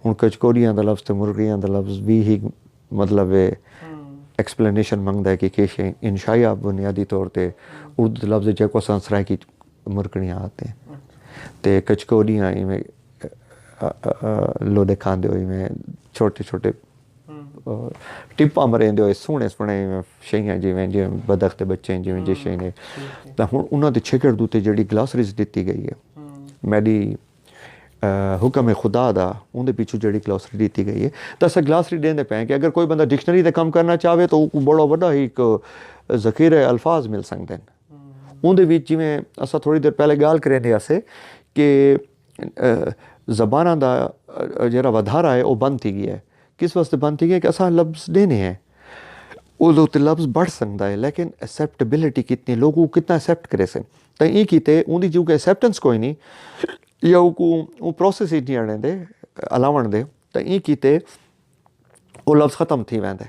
ہݨ کچکوریاں دا لفظ تے مرکڑیاں دا لفظ وی ہک مطلب ہے ایکسپلینیشن منگدا ہے کہ کیش ہے۔ انشائیہ بنیادی طور تے اردو دے لفظ جیکو اساں سرائیکی مرکڑیاں آتے ہیں تے کچکوریاں ایویں لو دکھاندے ہوئے ایویں چھوٹے چھوٹے ٹپاں مریندے ہوئے سوہنے سوہنے ایویں شیاں جیویں جیویں بدخ دے بچے جیویں جے شے نے۔ تاں ہن انہاں دے چھکڑ دے اتے جیڑھی گلاسریز ڈتی گئی ہے میڈی حکم خدا دا، اوندے پچھوں جیڑھی گلاسری ݙتی ڳئی ہے، تاں اساں گلاسری ݙیندے پئے ہیں کہ اگر کوئی بندہ ڈکشنری تے کم کرنا چاہوے تاں اوکوں بڑا وݙا ہی ہک ذخیرہ الفاظ مل سڳدن۔ اوندے وچ جیویں اساں تھوڑی دیر پہلے ڳالھ کریندے ہاسے کہ زباناں دا جیڑھا ودھارا ہے او بند تھی ڳیا ہے۔ کس واسطے بند تھی ڳیا؟ کہ اساں لفظ ݙینے ہیں، اودے اتے لفظ بڑھ سڳدا ہے، لیکن ایکسیپٹیبلٹی کتنی، لوگ کتنا ایکسیپٹ کریسن؟ تاں ایں کیتے اوندی کیونکہ ایکسیپٹنس کوئی نہیں، یا اوکوں او پروسیس ہی نہیں آنے دے، الاوݨ دے، تاں ایں کیتے او لفظ ختم تھی ویندے،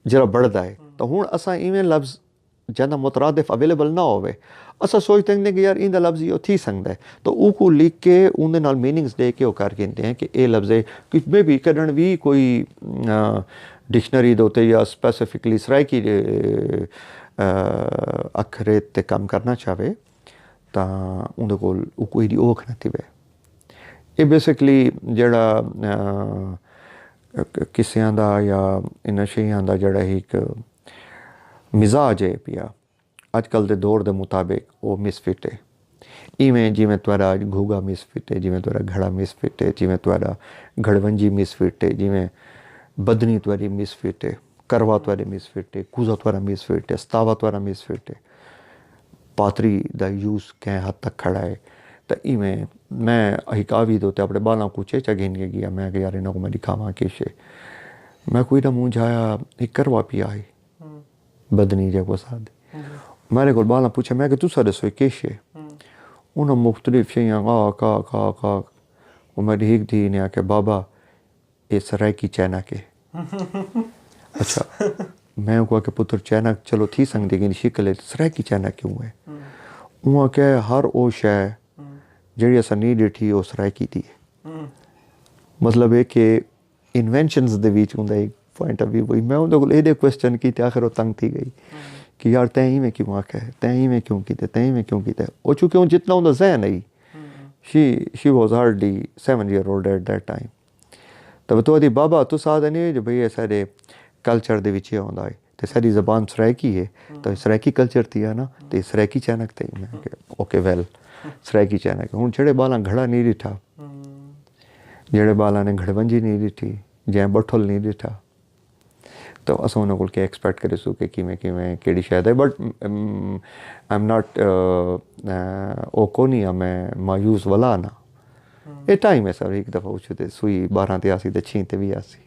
جیڑھا بڑھدا ہے۔ تاں ہݨ اساں ایویں لفظ جیندا مترادف اویلیبل نہ ہووے، اساں سوچ سڳدے ہیں کہ یار ایندا لفظ ایہو تھی سڳدا ہے، تاں اوکوں لکھ کے اوندے نال میننگز ݙے کے او کر گھندے ہیں کہ اے لفظ ہے۔ کچھ مے بی کݙݨ وی کوئی ڈکشنری دے اتے یا اسپیسیفکلی سرائیکی دے اکھرے تے کم کرنا چاہوے، تاں اوندے کول اوکوں ایݙی اوکھ نہ تھیوے۔ اے بیسکلی جیڑھا قصیاں دا یا انہاں شئیاں دا جیڑھا ہک مزاج ہے پیا، اڄ کل دے دور دے مطابق او مس فٹ ہے۔ ایویں جیویں تہاݙا اڄ گھوگا مس فٹ ہے، جیویں تہاݙا گھڑا مس فٹ ہے، جیویں تہاݙا گھڑونجی مس فٹ ہے، جیویں بدنی تہاݙی مس فٹ ہے، کروا تہاݙی مس فٹ ہے، کوزہ تہاݙا مس فٹ ہے، ستاوا تہاݙا مس فٹ ہے، پاتری دا یوز کہیں حد تک کھڑا ہے۔ تاں ایویں میں ہک آوی دے اتے اپݨے ٻالاں کوں چیچا گھن کے ڳیا، میں کہ یار انہاں کوں میں ݙکھاواں کیش ہے۔ میں کوئی نہ منہ جھایا، ہک کروا پیا ہے۔ بدنی جیکوں اساں آہدے۔ میں نے کول ٻالاں پچھیا، میں کہ تساں ݙسو اے کیش ہے؟ انہاں مختلف شئیاں، آ کا کا کا۔ او میݙی ہک دھی نے آکھیا، بابا اے سرائیکی چینک ہے۔ اچھا، میں اوکوں آکھیا پتر چینک چلو تھی سڳدی ہے کہ شکل ہے، سرائیکی چینک کیوں ہے؟ اوں آکھیا ہر او شے جیڑھی اساں نہیں ݙٹھی او سرائیکی دی ہے۔ مطلب ہے کہ انوینشنز دے وچ اوندا ہک پوائنٹ آف ویو ہوئی۔ میں اوندے کول ایݙے کوسچن کیتے، آخر او تنگ تھی ڳئی کہ یار تیں ایویں کیوں آکھیا ہے، تیں ایویں کیوں کیتے، تیں ایویں کیوں کیتے؟ او چونکہ اوں جتنا اوندا ذہن ہئی، she she was hardly seven year old at that time. تاں وتو آہدی بابا تساں آہدے نہیں جو بھئی اے ساݙے کلچر دے وچ اے ہوندا ہے تے ساݙی زبان سرائیکی ہے، تاں سرائیکی کلچر تھی ہے نا، تے سرائیکی چینک تھی۔ میں کہ اوکے ویل، سرائیکی چینک ہے۔ ہݨ جیڑھے ٻالاں گھڑا نہیں ݙٹھا، جیڑھے ٻالاں نے گھڑونجی نہیں ݙٹھی، جیں بٹھل نہیں ݙٹھا، تاں اساں انہاں کول کیا ایکسپیکٹ کریسوں کہ کیویں کیویں کیڑھی شے دا ہے؟ بٹ آئی ایم ناٹ، او کونی ہاں میں مایوس ولا نہ۔ اے ٹائم ہے سر، ہک دفعہ اچھو تے سوئی ٻارہاں تے آسی تے چھیں تے وی آسی۔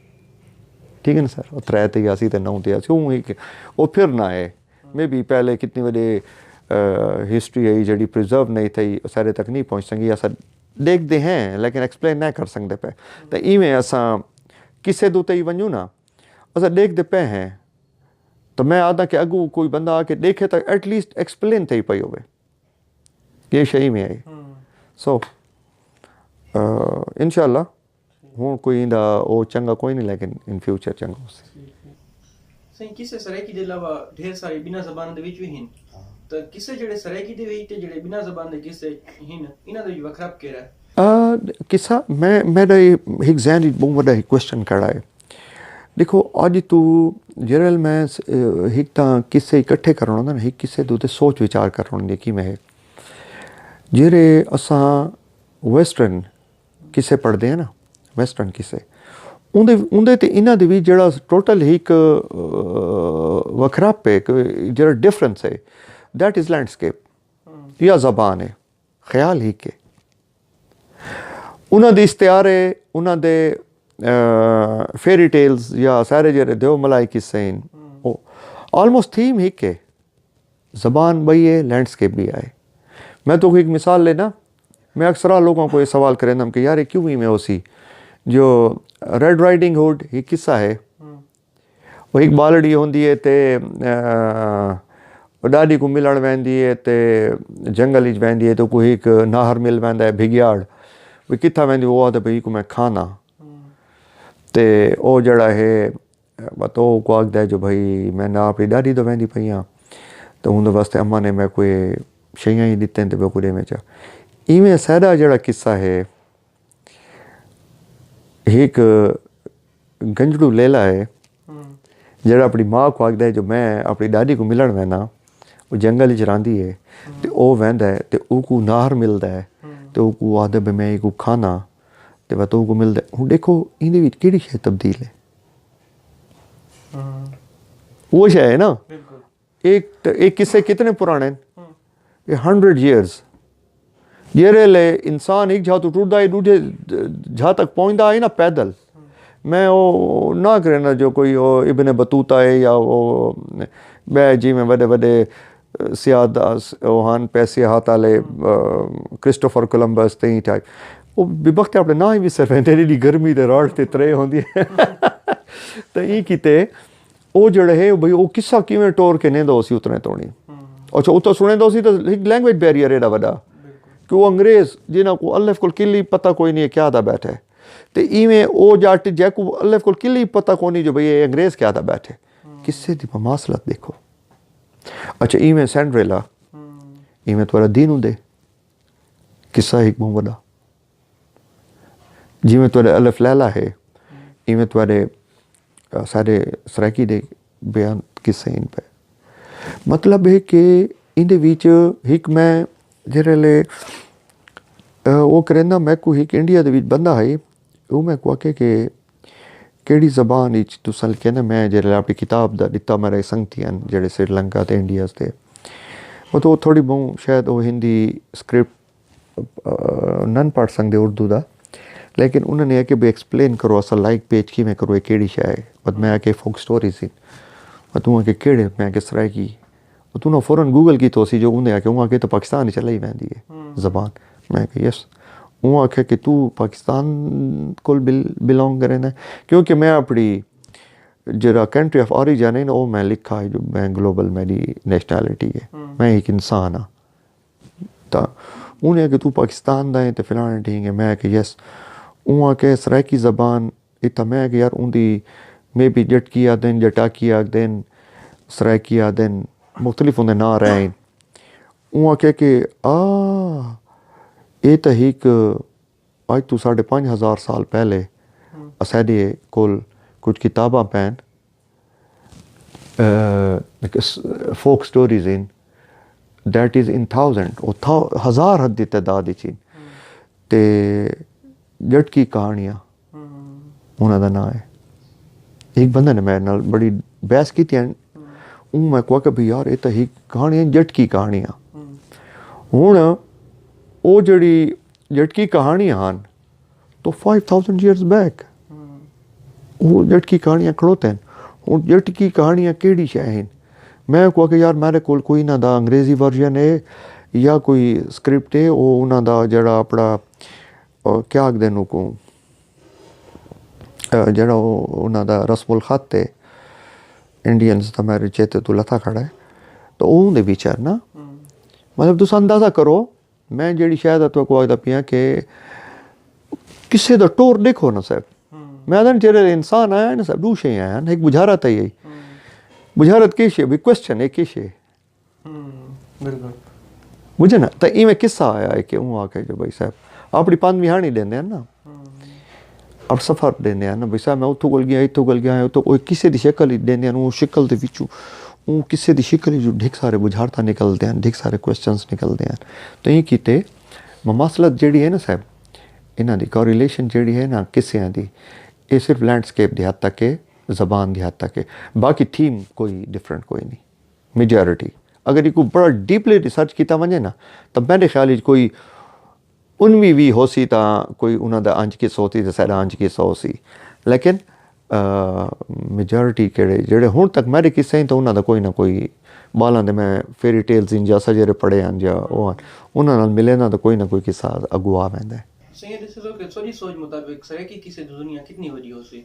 ٹھیک ہے نا سر؟ او ترے تے آسی تے نو تے آسی۔ اوں ہک او پھر نہ ہے۔ مے بی پہلے کتنی وݙی ہسٹری ہے جیڑھی پریزرو نہیں تھئی، سارے تک نہیں پہنچ سڳی۔ اساں ݙیکھدے ہیں لیکن ایکسپلین نہ کر سڳدے پئے۔ تاں ایویں اساں قصے دے اتے ہی ونڄوں نا، اساں ݙیکھدے پئے ہیں۔ تاں میں آہداں کہ اڳوں کوئی بندہ آ کے ݙیکھے تاں ایٹ لیسٹ ایکسپلین تھئی پئی ہووے۔ اے شے ایویں آئی۔ سو انشاءاللہ ہݨ کوئی ایندا او چنڳا کوئی نہیں، لیکن ان فیوچر چنڳا ہوسی۔ سائیں، قصے سرائیکی دے علاوہ ڈھیر سارے ٻنہاں زباناں دے وچ وی ہن، تاں قصے جیڑھے سرائیکی دے وچ تے جیڑھے ٻنہاں زباناں دے قصے ہن، انہاں دے وچ وکھرپ کیڑھا ہے؟ قصہ میں، میݙا ہک ذہن وچ ٻہوں وݙا ہک کوسچن کھڑا ہے۔ ݙیکھو، اڄ توں جیڑھے ویلے میں ہک تاں قصے اکٹھے کرݨ ہوندا نا، ہک قصے دے اتے سوچ وچار کرݨ ہوندے کیویں ہے۔ جیڑھے اساں ویسٹرن قصے پڑھدے ہیں نا، ویسٹرن قصے، اوندے اوندے تے انہاں دے وچ جیڑھا ٹوٹل ہک وکھراپے، جیڑھا ڈفرنس ہے، دیٹ از لینڈسکیپ یا زبان ہے۔ خیال ہک ہے۔ انہاں دے استعارے، انہاں دے فیری ٹیلز یا سارے جیڑھے دیو ملائی قصے ہیں، او آلموسٹ تھیم ہک ہے۔ زبان ٻئی ہے، لینڈسکیپ ٻیا ہے۔ میں تہاکوں ہک مثال ݙینداں۔ میں اکثر لوکاں کوں اے سوال کریندم کہ یار اے کیوں ایویں ہوسی؟ جو ریڈ رائیڈنگ ہڈ ہک قصہ ہے، او ہک ٻالڑی ہوندی ہے تے او ݙاݙی کوں ملݨ ویندی ہے تے جنگل وچ ویندی ہے تے اوکوں ہک ناہر مل ویندا ہے، بھگیاڑ۔ وی کتھاں ویندی؟ او آہدے بھئی ایکوں میں کھانداں۔ تے او جیڑھا ہے مطلب اوکوں آکھدا ہے جو بھئی میں نہ اپݨی ݙاݙی دے ویندی پئی ہاں، تاں اوندے واسطے اماں نے میکوں اے شئیاں ہی ݙتن تے میکوں ݙے میں چا۔ ایویں ساݙا جیڑھا قصہ ہے، ہک گنجڑو لیلا ہے جیڑھا اپݨی ماء کوں آکھدا ہے جو میں اپݨی ݙاݙی کوں ملݨ وینداں، او جنگل وچ رہندی ہے تے او ویندا ہے تے اوکوں ناہر ملدا ہے تے اوکوں آہدے بھئی میں ایکوں کھانا، تے وت اوکوں ملدے۔ ہݨ ݙیکھو ایندے وچ کیڑھی شے تبدیل ہے؟ ہوں۔ وہ شے ہے نا۔ بالکل۔ ایک ایک قصے کتنے پرانے ہیں؟ ہوں۔ یہ ہنڈریڈ ایئرز۔ جیرے لے انسان ایک جھا تو ٹردا ہے، دوجھے جھا تک پہنچدا ہے نا پیدل۔ میں او نہ کرنا جو کوئی او ابن بطوطہ ہے یا او بے جی میں وڈے وڈے سیاد او ہن پیسے ہاتھ والے، کرسٹوفر کولمبس تے ہی ٹائپ۔ او بے بخت اپنے نہ ہی بھی سروینڈے دی گرمی دے راڑ تے ترے ہوندی ہے۔ تے ای کیتے او جڑا ہے بھئی او قصہ کیویں ٹور کے نیندا ہوسی اتنے توڑی۔ اچھا اتھا سنیندا ہوسی تے ہک لینگویج بیریئر ایڈا وڈا کہ او انگریز جنہاں کو الف کل کلی پتہ کوئی نہیں ہے کیا دا بیٹھا ہے۔ تے ایویں او جٹ جیکو الف کل کلی پتہ کوئی نہیں جو بھئی اے انگریز کیا دا بیٹھے۔ قصے دی مماثلت دیکھو۔ اچھا ایویں سینڈریلا، ایویں تھوڑا دین ہوندے۔ قصہ ہک بہوں وڈا۔ جیویں تہاݙے الف لیلا ہے، ایویں تہاݙے، آ، سارے سرائیکی دے بیان قصے ہن پئے۔ مطلب ہے کہ ایندے وچ ہک میں جیڑھے لے، آ، او کریندا میکوں ہک انڈیا دے وچ بندہ ہئی، او میکوں آکھے کہ کیڑھی زبان اچ تساں لکھیندے؟ میں جیڑھے اپݨی کتاب دا ݙتا میرے سنگتی ہن جیڑھے سری لنکا تے انڈیا تے، او تو تھوڑی بہوں شاید او ہندی اسکرپٹ نن پڑھ سڳدے اردو دا، لیکن انہاں نے آکھیا بھئی ایکسپلین کرو اساں لائک پیج کیویں کروں، اے کیڑھی شے ہے؟ وت میں آکھیا فوک سٹوریز ہن۔ وت اوں آکھیا کیڑھے؟ میں آکھیا سرائیکی۔ وت انہاں فورا گوگل کیتا ہوسی جو اوندے آکھیا، اوں آکھیا تاں پاکستان اچ الائی ویندی ہے زبان۔ میں آکھیا یس۔ اوں آکھیا کہ توں پاکستان کول بلانگ کریندا ہے؟ کیونکہ میں اپݨی جیڑھا کنٹری آف اوریجن ہے نا او میں لکھا ہے جو میں گلوبل میݙی نیشنلٹی ہے، میں ہک انسان ہاں۔ تاں انہیں آکھیا توں پاکستان دا ہیں تے فلانے ٹھیک ہے۔ میں آکھیا یس۔ اوں آکھیا سرائیکی زبان اتھاں، میں آکھیا یار اوندی مے بی جٹکی آکھدن، جٹاکی آکھدن، سرائیکی آکھدن، مختلف اوندے ناں رہے ہیں۔ اوں آکھیا کہ آ اے تاں ہک اڄ توں ساڈھے پنج ہزار سال پہلے اساݙے کول کجھ کتاباں پئن، فوک سٹوریز ہن، دیٹ از ان تھاؤزنڈ، او ہزار دی تعداد اچ ہن۔ تے جٹکی کہاݨیاں انہاں دا ناں ہے۔ ہک بندے نے میݙے نال بڑی بحث کیتی ہن۔ اوں میکوں آکھیا بھئی یار اے تاں ہک کہاݨی ہے، جٹکی کہاݨیاں۔ ہݨ او جیڑھی جٹکی کہاݨیاں ہن تو فائیو تھاؤزنڈ ایئرز بیک او جٹکی کہاݨیاں کھڑوتے ہن۔ ہݨ جٹکی کہاݨیاں کیڑھی شے ہن؟ میں کو کہ یار میرے کول کوئی انہاں دا انگریزی ورژن ہے یا کوئی اسکرپٹ ہے، او انہاں دا جڑا اپنا، او کیا آکھدے نے اوکوں، اے جڑا او انہاں دا رسم الخط ہے، انڈینز دا میرے چیتے تو لتھا کھڑا ہے، تو اون دے وچ ہے نا۔ مطلب تساں اندازہ کرو، میں جیڑھی شے دا تہاکوں آکھدا پیاں کہ کسے دا ٹور ݙیکھو نا صاحب۔ میں آکھداں جیڑھے انسان آیا ہے نا صاحب، ݙو شے آیا ہن، ہک بجھارت آئی ہے۔ بجھارت کی شے؟ بھئی کوسچن ہے کی شے؟ بالکل۔ بجھے نا؟ تاں ایویں قصہ آیا ہے کہ اوں آکھے جو بھائی صاحب اپݨی پندھ وہاݨی ݙیندے ہن نا۔ اپݨا سفر ݙیندے ہن، بھئی صاحب میں اتھوں ڳل ڳیا، اتھوں ڳل ڳیا، اتھوں کوئی قصے دی شکل اچ ݙیندے ہن، او شکل دے وچوں، او قصے دی شکل اچوں ڈھک سارے بجھارتاں نکلدے ہن، ڈھک سارے کوسچنز نکلدے ہن۔ تو ایں کیتے مماثلت جیڑھی ہے نا صاحب، انہاں دی کوریلیشن جیڑھی ہے نا قصیاں دی، اے صرف لینڈسکیپ دی حد تک ہے، زبان دی حد تک ہے، باقی تھیم کوئی ڈفرنٹ کوئی نہیں۔ میجارٹی اگر ایکوں بڑا ڈیپلی ریسرچ کیتا ونڄے نا، تاں میݙے خیال اچ کوئی انوی وی ہوسی تاں کوئی انہاں دا انج قصہ ہوسی تے ساݙا انج قصہ ہوسی، لیکن میجارٹی کیڑھے جیڑھے ہݨ تک میݙے قصے ہیں تاں انہاں دا کوئی نہ کوئی ٻالاں دے میں فیری ٹیلز ہن یا سجیرے پڑھے ہن یا او ہن، انہاں نال ملینداں تاں کوئی نہ کوئی قصہ اڳوں آ ویندا ہے۔ سئیں ݙسو کہ تہاݙی سوچ مطابق سرائیکی قصے دی دنیا کتنی وݙی ہوسی؟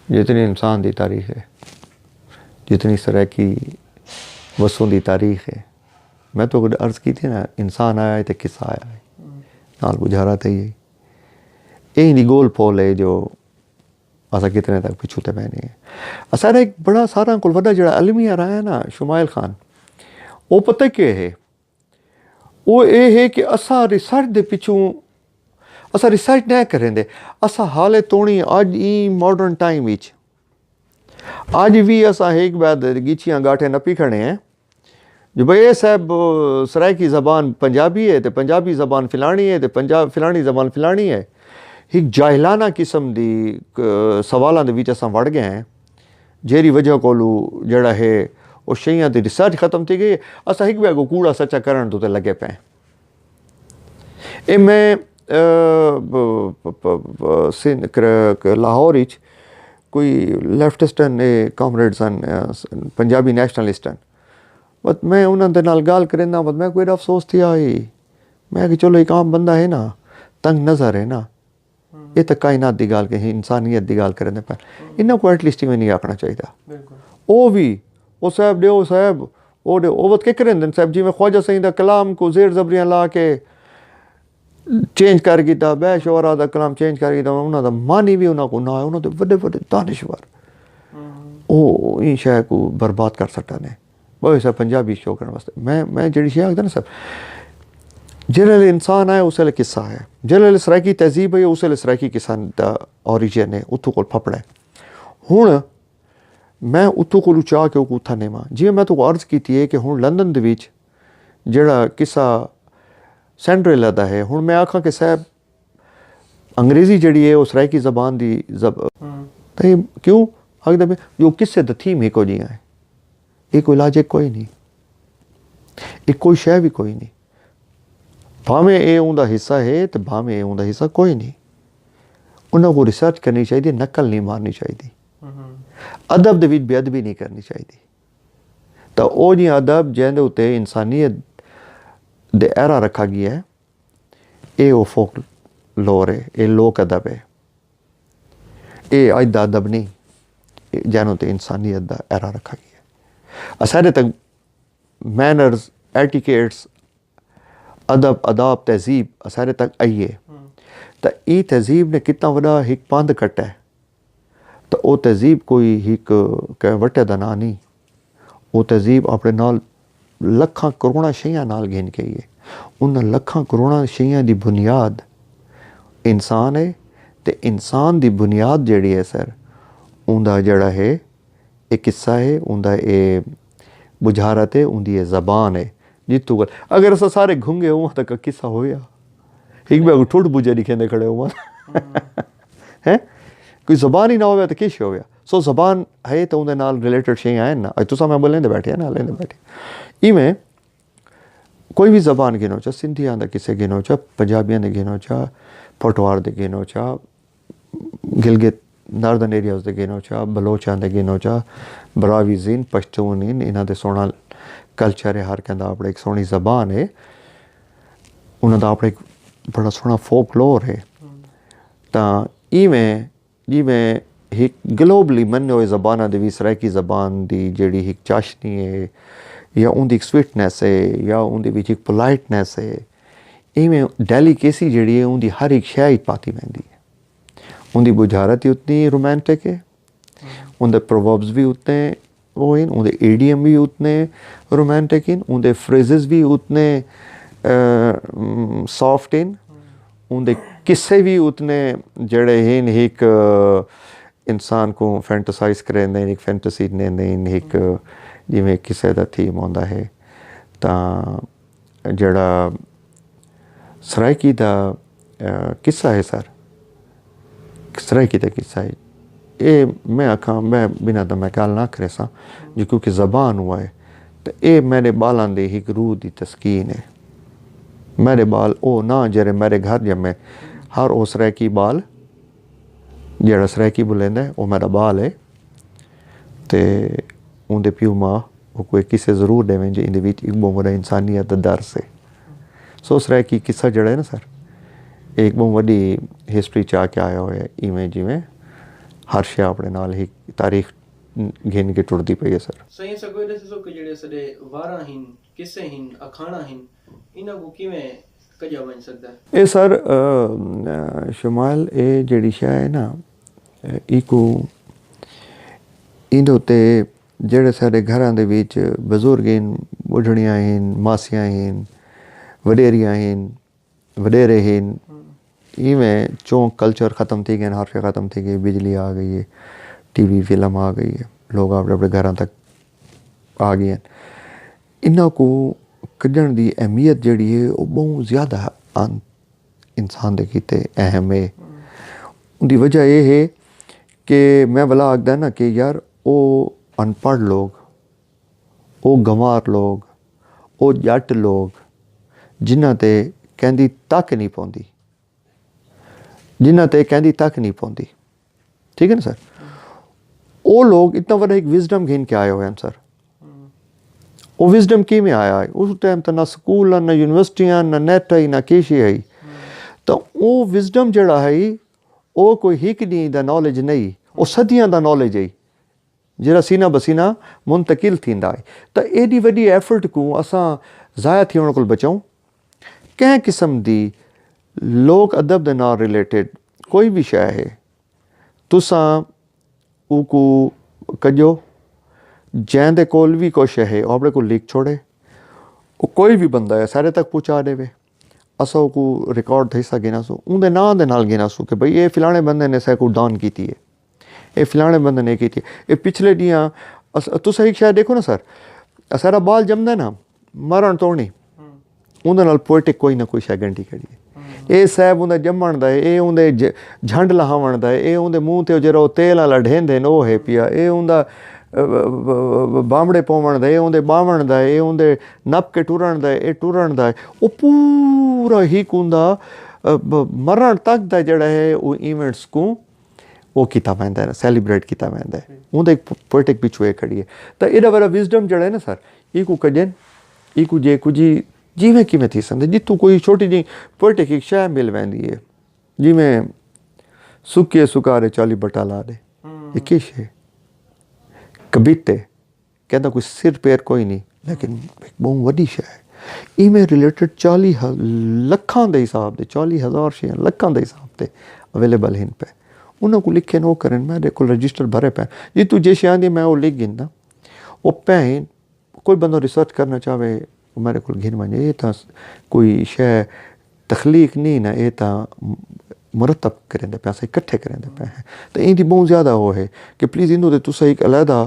جتنی انسان دی تاریخ ہے، جتنی سرائیکی وسوں دی تاریخ ہے، میں تو عرض کیتی نا، انسان آیا ہے تے قصہ آیا ہے، نال بجھارت ہے۔ اے دی ڳول پھول ہے جو اساں کتنے تک پچھوں تے پہنے ہیں۔ اساݙا ایک بڑا ساراں کول وݙا جڑا المیہ رہا ہے نا شمائل خان، او پتہ کیا ہے؟ او اے ہے کہ اساں ریسرچ دے پچھوں، اساں ریسرچ نہ کریندے۔ اساں حالے توڑیں اڄ ایں ماڈرن ٹائم وچ، اڄ وی اساں ہک ٻئے دے ڳچھیاں ڳاٹھے نپی کھڑے ہیں۔ جو بھئی اے صاحب، سرائیکی زبان پنجابی ہے تے پنجابی زبان فلانی ہے تے پنجاب فلانی زبان فلانی ہے۔ ہک جاہلانہ قسم دی، ک-، سوالاں دے وچ اساں وڑ ڳئے ہیں، جیڑھی وجہ کولوں جیڑھا ہے او شیاں دی ریسرچ ختم تھی ڳئی۔ اساں ہک ٻئے کوں کوڑا سچا کرݨ دے اتے لڳے پئے ہیں۔ اے میں، آ، ب-، ب-، ب-، ب-، سن-، کر-، ک-، لاہور اچ کوئی لیفٹسٹ ہن، اے کامریڈز ہن، آ، س-، پنجابی نیشنلسٹ ہن۔ بس میں انہاں دے نال ڳالھ کرینداں، بس میکوں ایݙا افسوس تھیا ہئی۔ میں کہ چلو ہک عام بندہ ہے نا، تنگ نظر ہے نا، اے تاں کائنات دی ڳالھ کہ انسانیت دی ڳالھ کریندے پئے۔ انہاں کوں ایٹ لیسٹ ایویں نہیں آکھݨا چاہیدا۔ او وی، او صاحب ݙیو صاحب، او ݙیو، او وت کے کریندن صاحب، جیویں خواجہ سئیں دا کلام کوں زیر زبریاں لا کے چینج کر گھدا، ٻئے شعراء دا کلام چینج کر گھدا، انہاں دا معنی وی انہاں کوں نہ ہے، انہاں دے وݙے وݙے دانشور او ایں شے کوں برباد کر سٹا نے۔ ٻئے صاحب پنجابی شو کرݨ واسطے۔ میں، میں جیڑھی شے آکھدا نا صاحب، جیڑھے ویلے انسان آئے، اس ویلے قصہ ہے۔ جیڑھے ویلے سرائیکی تہذیب ہے، اس ویلے سرائیکی قصہ دا اوریجن ہے، اتھوں کول پھپڑا ہے۔ ہݨ میں اتھوں کولوں چا کے اوکوں اتھاں نیواں۔ جیویں میں تہاکوں عرض کیتی ہے کہ ہݨ لندن دے وچ جیڑھا قصہ سنڈریلا دا ہے، ہݨ میں آکھاں کہ صاحب، انگریزی جیڑھی ہے، او سرائیکی زبان دی زب-، تئیں کیوں آکھدا پئے جو قصے دا تھیم ہکو جیہاں ہے۔ اے کوئی لاجک کوئی نہیں، اے کوئی شے وی کوئی نہیں۔ بھاویں اے اوندا حصہ ہے تے بھاویں اے اوندا حصہ کوئی نہیں۔ انہاں کوں ریسرچ کرݨی چاہیدی، نقل نہیں مارݨی چاہیدی۔ ادب دے وچ بے ادبی نہیں کرݨی چاہیدی۔ تاں او جیہاں ادب جیندے اتے انسانیت دے ایرا رکھا ڳیا ہے، اے او فوک لور ہے، اے لوک ادب ہے۔ اے اڄ دا ادب نہیں، اے جینوں تے انسانیت دا ایرا رکھا ڳیا ہے۔ اساݙے تک مینرز، ایٹیکیٹس، ادب، آداب، تہذیب اساݙے تک آئی ہے۔ تاں ایں تہذیب نے کتنا وݙا ہک پندھ کٹا ہے۔ تاں او تہذیب کوئی ہک کہیں وٹے دا ناں نہیں۔ او تہذیب اپݨے نال لکھاں کروڑاں شیاں نال گھن کے آئی ہے۔ انہاں لکھاں کروڑاں شیاں دی بنیاد انسان ہے، تے انسان دی بنیاد جیڑھی ہے سر، اوندا جیڑھا ہے، اے قصہ ہے، اوندا اے ٻجھارت ہے، اوندی اے زبان ہے۔ جتھوں ڳالھ، اگر اساں سارے گھنگے ہوواں تاں کا قصہ ہویا؟ ہک ٻئے کوں ٹھڈ ٻجھے ݙکھیندے کھڑے ہوواں۔ ہیں؟ کوئی زبان ہی نہ ہویا تاں کیش ہویا؟ سو زبان ہے تاں اوندے نال ریلیٹڈ شیاں ہن نا۔ اڄ تساں میں ٻولیندے ٻیٹھے ہیں نا، لیندے ٻیٹھے۔ ایویں کوئی وی زبان گھنو چا، سندھیاں دے قصے گھنو چا، پنجابیاں دے گھنو چا، پٹوار دے گھنو چا، گلگت ناردرن ایریاز دے گھنو چا، بلوچاں دے گھنو چا، براہویز ہن، پشتون ہن، انہاں دے سوہݨا کلچر ہے، ہر کہیں دا اپݨا ہک سوہݨی زبان ہے، انہاں دا اپݨا ہک بڑا سوہݨا فوک لور ہے۔ تاں ایویں جیویں ہک گلوبلی منّے ہوئے زباناں دے وی سرائیکی زبان دی جیڑھی ہک چاشنی ہے یا اوندی ہک سویٹنس ہے یا اوندے وچ ہک پولائٹنس ہے، ایویں ڈیلیکیسی جیڑھی ہے اوندی ہر ہک شے اچ پاتی ویندی ہے۔ اوندی ٻجھارت وی اتنی رومانٹک ہے، اوندے پرووربز وی اتنے او ہن، اوندے ایڈیم وی اتنے رومانٹک ہن، اوندے فریزز وی اتنے، آ، م، سافٹ ہن، اوندے قصے وی اتنے جیڑھے ہن، ہک انسان کوں فینٹسائز کریندے ہن، ہک فینٹسی ݙیندے ہن، ہک جیویں قصے دا تھیم ہوندا ہے۔ تاں جیڑھا سرائیکی دا، آ، قصہ ہے سر، سرائیکی دا قصہ ہے، اے میں آکھاں، میں بنا دا میں ڳالھ نہ کریساں، جو کیونکہ زبان ہوا ہے، تے اے میݙے ٻالاں دی ہک روح دی تسکین ہے۔ میݙے ٻال او نہ جیڑھے میݙے گھر ڄمے، ہر او سرائیکی ٻال جیڑھا سرائیکی ٻولیندا ہے، او میݙا ٻال ہے۔ تے اوندے پیو ماء اوکوں اے قصے ضرور ݙیون جو ایندے وچ ہک ٻہوں وݙا انسانیت دا درس ہے۔ سو سرائیکی قصہ جیڑھا ہے نا سر، اے ہک ٻہوں وݙی ہسٹری چا کے آیا ہویا ہے، ایویں جیویں ہر شے اپݨے نال ہک تاریخ گھن کے ٹردی پئی ہے سر۔ سائیں، اساں کوں اے ݙسیسو کہ جیڑھے اساݙے وارا ہن، قصے ہن، اکھاݨاں ہن، انہاں کوں کیویں کڄا ونڄ سڳدا ہے؟ اے سر، آ، آ، شمائل، اے جیڑھی شے ہے نا، ایکوں ایندے اتے جیڑھے ساݙے گھراں دے وچ بزرگ ہن، ٻڈھڑیاں ہن، ماسیاں ہن، وݙیریاں ہن، وݙیرے ہن، ایویں چونک کلچر ختم تھی ڳئے ہن، ہر شے ختم تھی ڳئی، بجلی آ ڳئی ہے، ٹی وی، فلم آ ڳئی ہے، لوگ اپݨے اپݨے گھراں تک آ ڳئے ہن۔ انہاں کوں کڈھݨ دی اہمیت جیڑھی ہے، او ٻہوں زیادہ آن انسان دے کیتے اہم ہے۔ اوندی وجہ اے ہے کہ میں ولا آکھدا نا کہ یار، او ان پڑھ لوگ، او گنوار لوگ، او ڄٹ لوگ، جنہاں تے کہندی تک نی پوندی، جنہاں تے کہندی تک نی پوندی۔ ٹھیک ہے نا سر؟ او لوگ اتنا وݙا ہک وزڈم گھن کے آئے ہوئے ہیں سر۔ او وزڈم کیویں آیا ہے؟ اس ٹائم تاں نہ سکول ہن، نہ یونیورسٹی ہن، نہ نیٹ ہئی، نہ کیشی ہئی۔ تاں او وزڈم جیڑھا ہئی، او کوئی ہک ݙینہہ دا نالج نہیں، او صدیاں دا نالج ہے، جیڑھا سینہ بسینہ منتقل تھیندا ہے۔ تاں ایݙی وݙی ایفرٹ کوں اساں ضائع تھیوݨ کول بچاؤں؟ کہیں قسم دی لوک ادب دے نال ریلیٹڈ کوئی وی شے ہے، تساں اوکوں کڄو، جیں دے کول وی کوئی شے ہے، او اپݨے کول لکھ چھوڑے۔ او کوئی وی بندہ ہے، ساݙے تک پہنچا ݙیوے۔ اساں اوکوں ریکارڈ تھئی سا گھناں سوں، اوندے ناں دے نال گھناں سوں کہ بھئی، اے فلاݨے بندے نے ساکوں ڈان کیتی ہے، اے فلاݨے بندے نے کیتی ہے۔ اے پچھلے ݙینہاں اس-، تساں ہک شے ݙیکھو نا سر، اساݙا ٻال ڄمدا ہے نا، مرݨ توڑیں اوندے نال پوئٹک کوئی نہ کوئی شے ڳنڈھی کھڑی ہے۔ اے صاحب اوندا ڄمݨ دا ہے، اے اوندے جھ-، جھنڈ لہاوݨ دا ہے، اے اوندے منہ تے جیڑھا او تیل والا ڈھیندے ہن، او ہے پیا، اے اوندا، ا، ب-، ب-، ب-، بامڑے پووݨ دا ہے، اے اوندے ٻاوݨ دا ہے، اے اوندے نپ کے ٹرݨ دا ہے، اے ٹرݨ دا ہے۔ او پورا ہک اوندا، ا، ب-، مرݨ تک دا جیڑھا ہے، او ایونٹس کوں او کیتا ویندا ہے، سیلیبریٹ کیتا ویندا ہے۔ اوندا ہک پوئٹک پچھوں اے کھڑی ہے۔ تاں ایݙا وݙا وزڈم جیڑھا ہے نا سر، ایکوں کڄن، ایکوں جے کجھی جیویں کیویں تھی سڳدے، جتھوں کوئی چھوٹی جئی پوئٹک ہک شے مل ویندی ہے، جیویں سکے سکارے چالی بٹا لا ݙے، اے کیش ہے، کبیت ہے، کہندا کوئی سر پیر کوئی نہیں، لیکن ہک ٻہوں وݙی شے ہے۔ ایویں ریلیٹڈ چالی ہ-، لکھاں دے حساب تے، چالی ہزار شیاں لکھاں دے حساب تے اویلیبل ہن پئے۔ انہاں کوں لکھن او کرن، میݙے کول رجسٹر بھرے پئے۔ جتھوں جے شے آندی میں او لکھ گھندا۔ او پئے ہن، کوئی بندہ ریسرچ کرنا چاہوے، میݙے کول گھن ونڄے۔ اے تاں کوئی شے تخلیق نہیں نا، اے تاں مرتب کریندے پئے ہیں، اکٹھے کریندے پئے ہیں۔ تے ایندی ٻہوں زیادہ او ہے کہ پلیز ایندے تے تساں ہک علیحدہ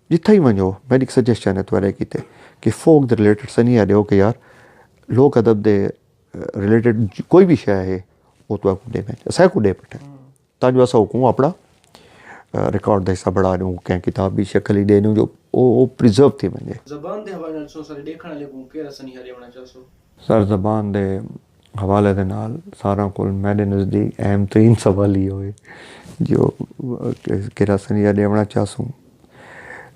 جتھاں ہی ونڄو، میݙی ہک سجیشن ہے تہاݙے کیتے کہ فوک دے ریلیٹڈ سنیہا ݙیو کہ یار، لوک ادب دے ریلیٹڈ کوئی وی شے ہے، او تہاکوں ݙے ونڄ، اساکوں ݙے پٹے۔ تاں جو اساں اوکوں اپݨا، آ، ریکارڈ دا حصہ بݨا ݙیوں، کہیں کتاب دی شکل ہی ݙے ݙیوں جو او، او پریزرو تھی ونڄے۔ زبان دے حوالے نال تساں سارے ݙیکھݨ والے کوں کیڑھا سنیہا ݙیوݨا چاہسو؟ سر، زبان دے حوالے دے نال ساراں کول میݙے نزدیک اہم ترین سوال ایہو ہے جو کیڑھا سنیہا ݙیوݨا چاہسوں۔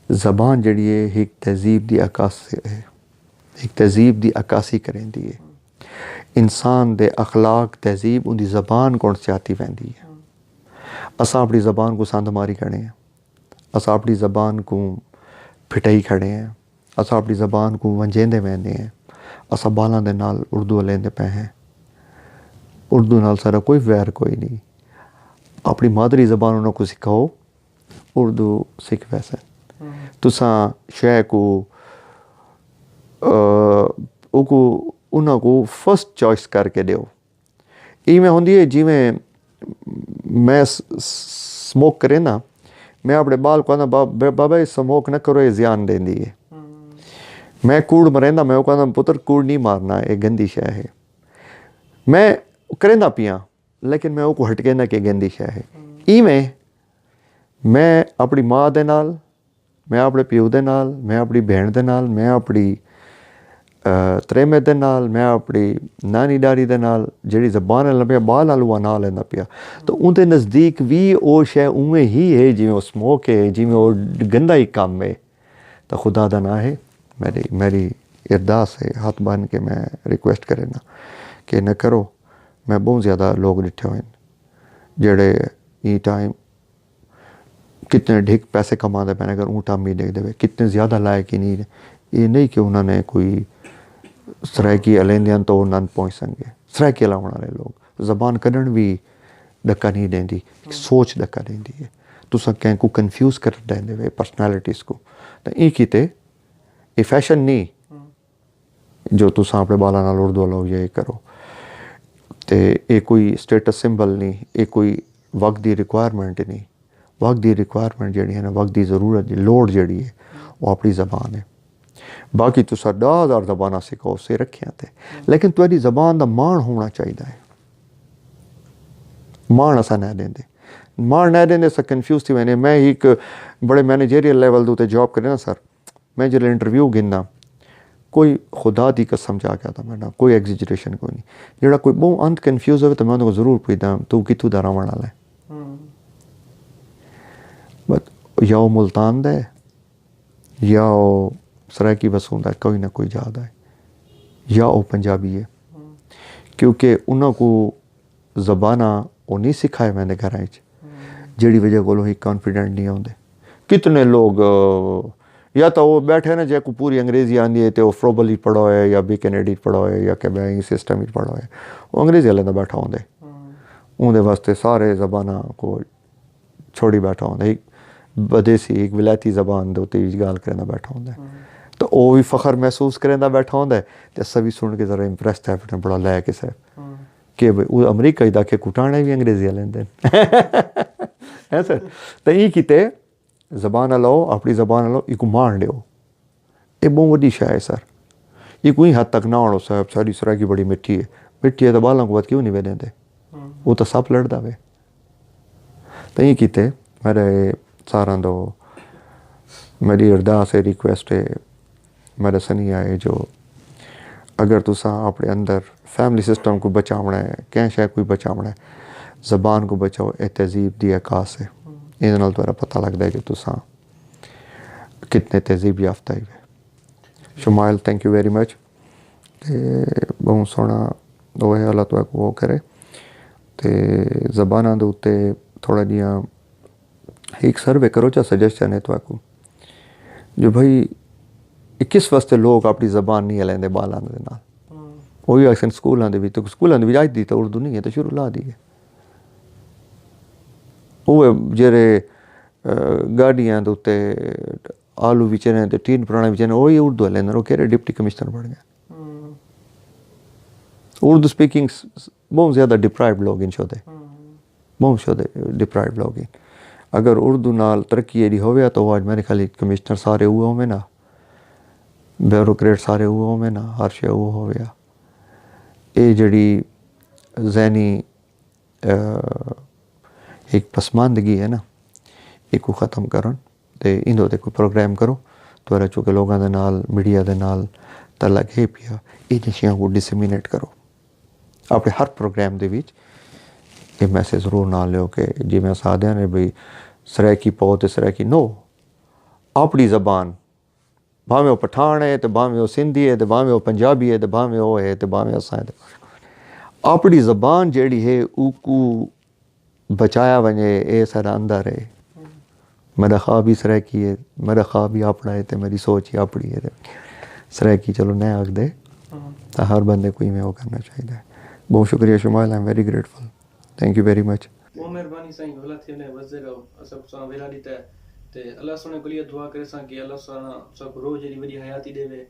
زبان جیڑھی ہے، ہک تہذیب دی عکاس ہے، ہک تہذیب دی عکاسی کریندی ہے۔ انسان دے اخلاق، تہذیب اوندی زبان کوں سیاتی ویندی ہے۔ اساں اپݨی زبان کوں سندھ ماری کھڑے ہیں، اساں اپݨی زبان کوں پھٹائی کھڑے ہیں، اساں اپݨی زبان کوں ونڄیندے ویندے ہیں۔ اساں ٻالاں دے نال اردو الیندے پئے ہیں۔ اردو نال ساݙا کوئی ویر کوئی نہیں۔ اپݨی مادری زبان انہاں کوں سکھاؤ، اردو سکھ ویسن۔ تساں شے کوں، آ، اوکوں، انہاں کوں فرسٹ چوائس کر کے ݙیو۔ ایویں ہوندی ہے جیویں میں س-، س-، سموک کرینداں، میں اپݨے ٻال کوں آہداں، "با-، با-، بابا، اے سموک نہ کرو، اے زیان ݙیندی ہے۔" میں کوڑ مریندا، میں اوکوں آہداں، "پتر، کوڑ نہیں مارنا، اے گندی شے ہے۔" میں کریندا پیاں، لیکن میں اوکوں ہٹکیندا کہ گندی شے ہے۔ ایویں میں اپݨی ماں دے نال، میں اپݨے پیو دے نال، میں اپݨی بھیݨ دے نال، میں اپݨی، آ، تریمت دے نال، میں اپݨی نانی ݙاݙی دے نال، جیڑھی زبان نال لبھیا، ٻال نال اوہا نال ایندا پیا۔ تو اوندے نزدیک وی او شے اونویں ہی ہے جیویں او سموک ہے، جیویں او گندا ہی کم ہے۔ تو خدا دا ناں ہے، میݙی، میݙی ارداس ہے، ہتھ بن کے میں ریکویسٹ کرینداں کہ نہ کرو۔ میں ٻہوں زیادہ لوگ ݙٹھے ہوئے ہن جیڑھے ایں ٹائم کتنے ڈھک پیسے کماندے پئے ہن، اگر اوں ٹائم ہی ݙیکھدے ہوئے کتنے زیادہ لائق ہی نہیں۔ اے نہیں کہ انہاں نے کوئی سرائیکی الیندے ہن تو او نہ پہنچ سڳے۔ سرائیکی الاوݨ والے لوگ، زبان کݙݨ وی ݙکا نہیں ݙیندی، ہک سوچ ݙکا ݙیندی ہے۔ تساں کہیں کوں کنفیوز کر ݙیندے ہوئے پرسنالٹیز کوں۔ تاں ایں کیتے اے فیشن نہیں جو تساں اپݨے ٻالاں نال اردو الاؤ یا اے کرو۔ تے اے کوئی سٹیٹس سمبل نہیں، اے کوئی وقت دی ریکوائرمنٹ نہیں۔ وقت دی ریکوائرمنٹ جیڑھی ہے نا، وقت دی ضرورت دی لوڑ جیڑھی ہے، او اپݨی زبان ہے۔ باقی تساں ݙاہ ہزار زباناں سکھاؤ، سے رکھیاں تے، لیکن تہاݙی زبان دا ماݨ ہووݨا چاہیدا ہے۔ ماݨ اساں نہ ݙیندے، ماݨ نہ ݙیندے، اساں کنفیوز تھی ویندے۔ میں ہک بڑے مینیجریل لیول دے اتے جاب کرے نا سر، میں جیلے انٹرویو گھندا، کوئی خدا دی قسم چا کے آہدا، میں نہ کوئی ایگزیجریشن کوئی نہیں، جیڑھا کوئی ٻہوں اندھ کنفیوز ہووے تو میں اونکوں ضرور پچھدا، توں کتھوں دا رہوݨ والا ہے؟ بس یا او ملتان دا ہے، یا او سرائیکی وسوں دا ہے، کوئی نہ کوئی جا دا ہے، یا او پنجابی ہے۔ کیونکہ انہاں کوں زباناں او نہیں سکھائے ویندے گھراں اچ، جیڑھی وجہ کولوں ہی کانفیڈنٹ نہیں ہوندے۔ کتنے لوگ، یا تاں او ٻیٹھے نا جیکوں پوری انگریزی آندی ہے تے او فروبل اچ پڑھا ہویا ہے یا بیکنیڈ اچ پڑھا ہویا ہے یا کہ بھئی سسٹم اچ پڑھا ہویا ہے، او انگریزی والے دا ٻیٹھا ہوندے۔ اوندے واسطے سارے زباناں کوں چھوڑی ٻیٹھا ہوندے۔ ہک بدیسی، ہک ولایتی زبان دے اتے وی ڳالھ کریندا ٻیٹھا ہوندے۔ تاں او وی فخر محسوس کریندا ٻیٹھا ہوندے تے اساں وی سݨ کے ذرا امپریس تھئے ٻیٹھے، بڑا لائق ہے صاحب۔ کہ بھئی او امریکہ اچ تاں کہ کٹاݨے وی انگریزی آلیندے ہن۔ ہے سر؟ تاں ایں کیتے زبان آلا ہو، اپݨی زبان آلا ہو، ایکوں ماݨ ݙیو۔ اے ٻہوں وݙی شے ہے سر۔ ایکوں ایں حد تک نہ آݨو صاحب، ساݙی سرائیکی بڑی مٹھی ہے۔ مٹھی ہے تاں ٻالاں کوں وت کیوں نہیں ویندے؟ او تاں سپ لڑدا وے۔ تاں ایں کیتے میݙے ساراں دو، میݙی ارداس ہے، ریکویسٹ ہے، میݙا سنیہا ہے جو اگر تساں اپݨے اندر فیملی سسٹم کوں بچاوݨا ہے، کہیں شے کوں بچاوݨا ہے، زبان کوں بچاؤ، اے تہذیب دی عکاس ہے۔ ایندے نال تہاݙا پتہ لڳدا ہے جو تساں کتنے تہذیب یافتہ ہیوے۔ شمائل، تھینک یو ویری مچ۔ تے ٻہوں سوہݨا، او ہے، اللہ تہاکوں او کرے۔ تے زباناں دے اتے تھوڑا جیہاں ہک سروے کرو، چا سجیشن ہے تہاکوں جو بھئی اے کس واسطے لوگ اپݨی زبان نہیں ہلیندے ٻالاں دے نال۔ او وی آکھن سکولاں دے وچ، تے سکولاں دے وچ اڄ دی تاں اردو نہیں ہے، تاں شروع لا دی ہے۔ اوہ جیڑھے، آ، گاݙیاں دے اتے آلو وچیندے تے ٹین پراݨے وچیندے، اوہی اردو لیندے، او کیڑھے ڈپٹی کمشنر بݨ ڳئے۔ اردو سپیکنگ س-، س-، ٻہوں زیادہ ڈپرائیوڈ لوگ ہن شودے۔ ٻہوں شودے ڈپرائیوڈ لوگ ہن۔ اگر اردو نال ترقی ایݙی ہووے ہا تاں او اڄ میݙے خیال اچ کمشنر سارے اوہے ہووے نا، بیوروکریٹ سارے اوہے ہووے نا، ہر شے اوہو ہووے ہا۔ اے جیڑھی ذہنی آ، ہک پسماندگی ہے نا، ایکوں ختم کرݨ تے ایندے اتے کوئی پروگرام کرو۔ تہاݙا چونکہ لوگاں دے نال، میڈیا دے نال تعلق ہے پیا، ایں شیاں کوں ڈسیمینیٹ کرو۔ اپݨے ہر پروگرام دے وچ اے میسج ضرور نال لیو کہ جیویں اساں آہدے ہیں بھئی سرائیکی پاؤ تے سرائیکی نو، اپݨی زبان بھاویں او پٹھاݨ ہے تے بھاویں او سندھی ہے تے بھاویں او پنجابی ہے تے بھاویں او ہے تے بھاویں اساں ہے تے اپݨی زبان جیڑھی ہے اوکوں بچایا ونڄے، اے ساݙا اندر ہے۔ میݙا خواب ہی سرائیکی ہے، میݙا خواب ہی اپݨا ہے تے میݙی سوچ ہی اپݨی ہے۔ سرائیکی چلو نہ آکھدے تاں ہر بندے کوں ایویں او کرݨا چاہیدا ہے۔ ٻہوں شکریہ شمائل، I am very grateful. Thank you very much. ٻہوں مہربانی سائیں، ویلا تھیونے وسدے رہو، اساں تساں ویلا ݙتا ہے تے اللہ سوہݨے کولیا دعا کریساں کہ اللہ سوہݨا تساں کوں روز جیڑھی وݙی حیاتی ݙیوے،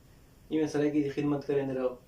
ایویں سرائیکی دی خدمت کریندے رہو۔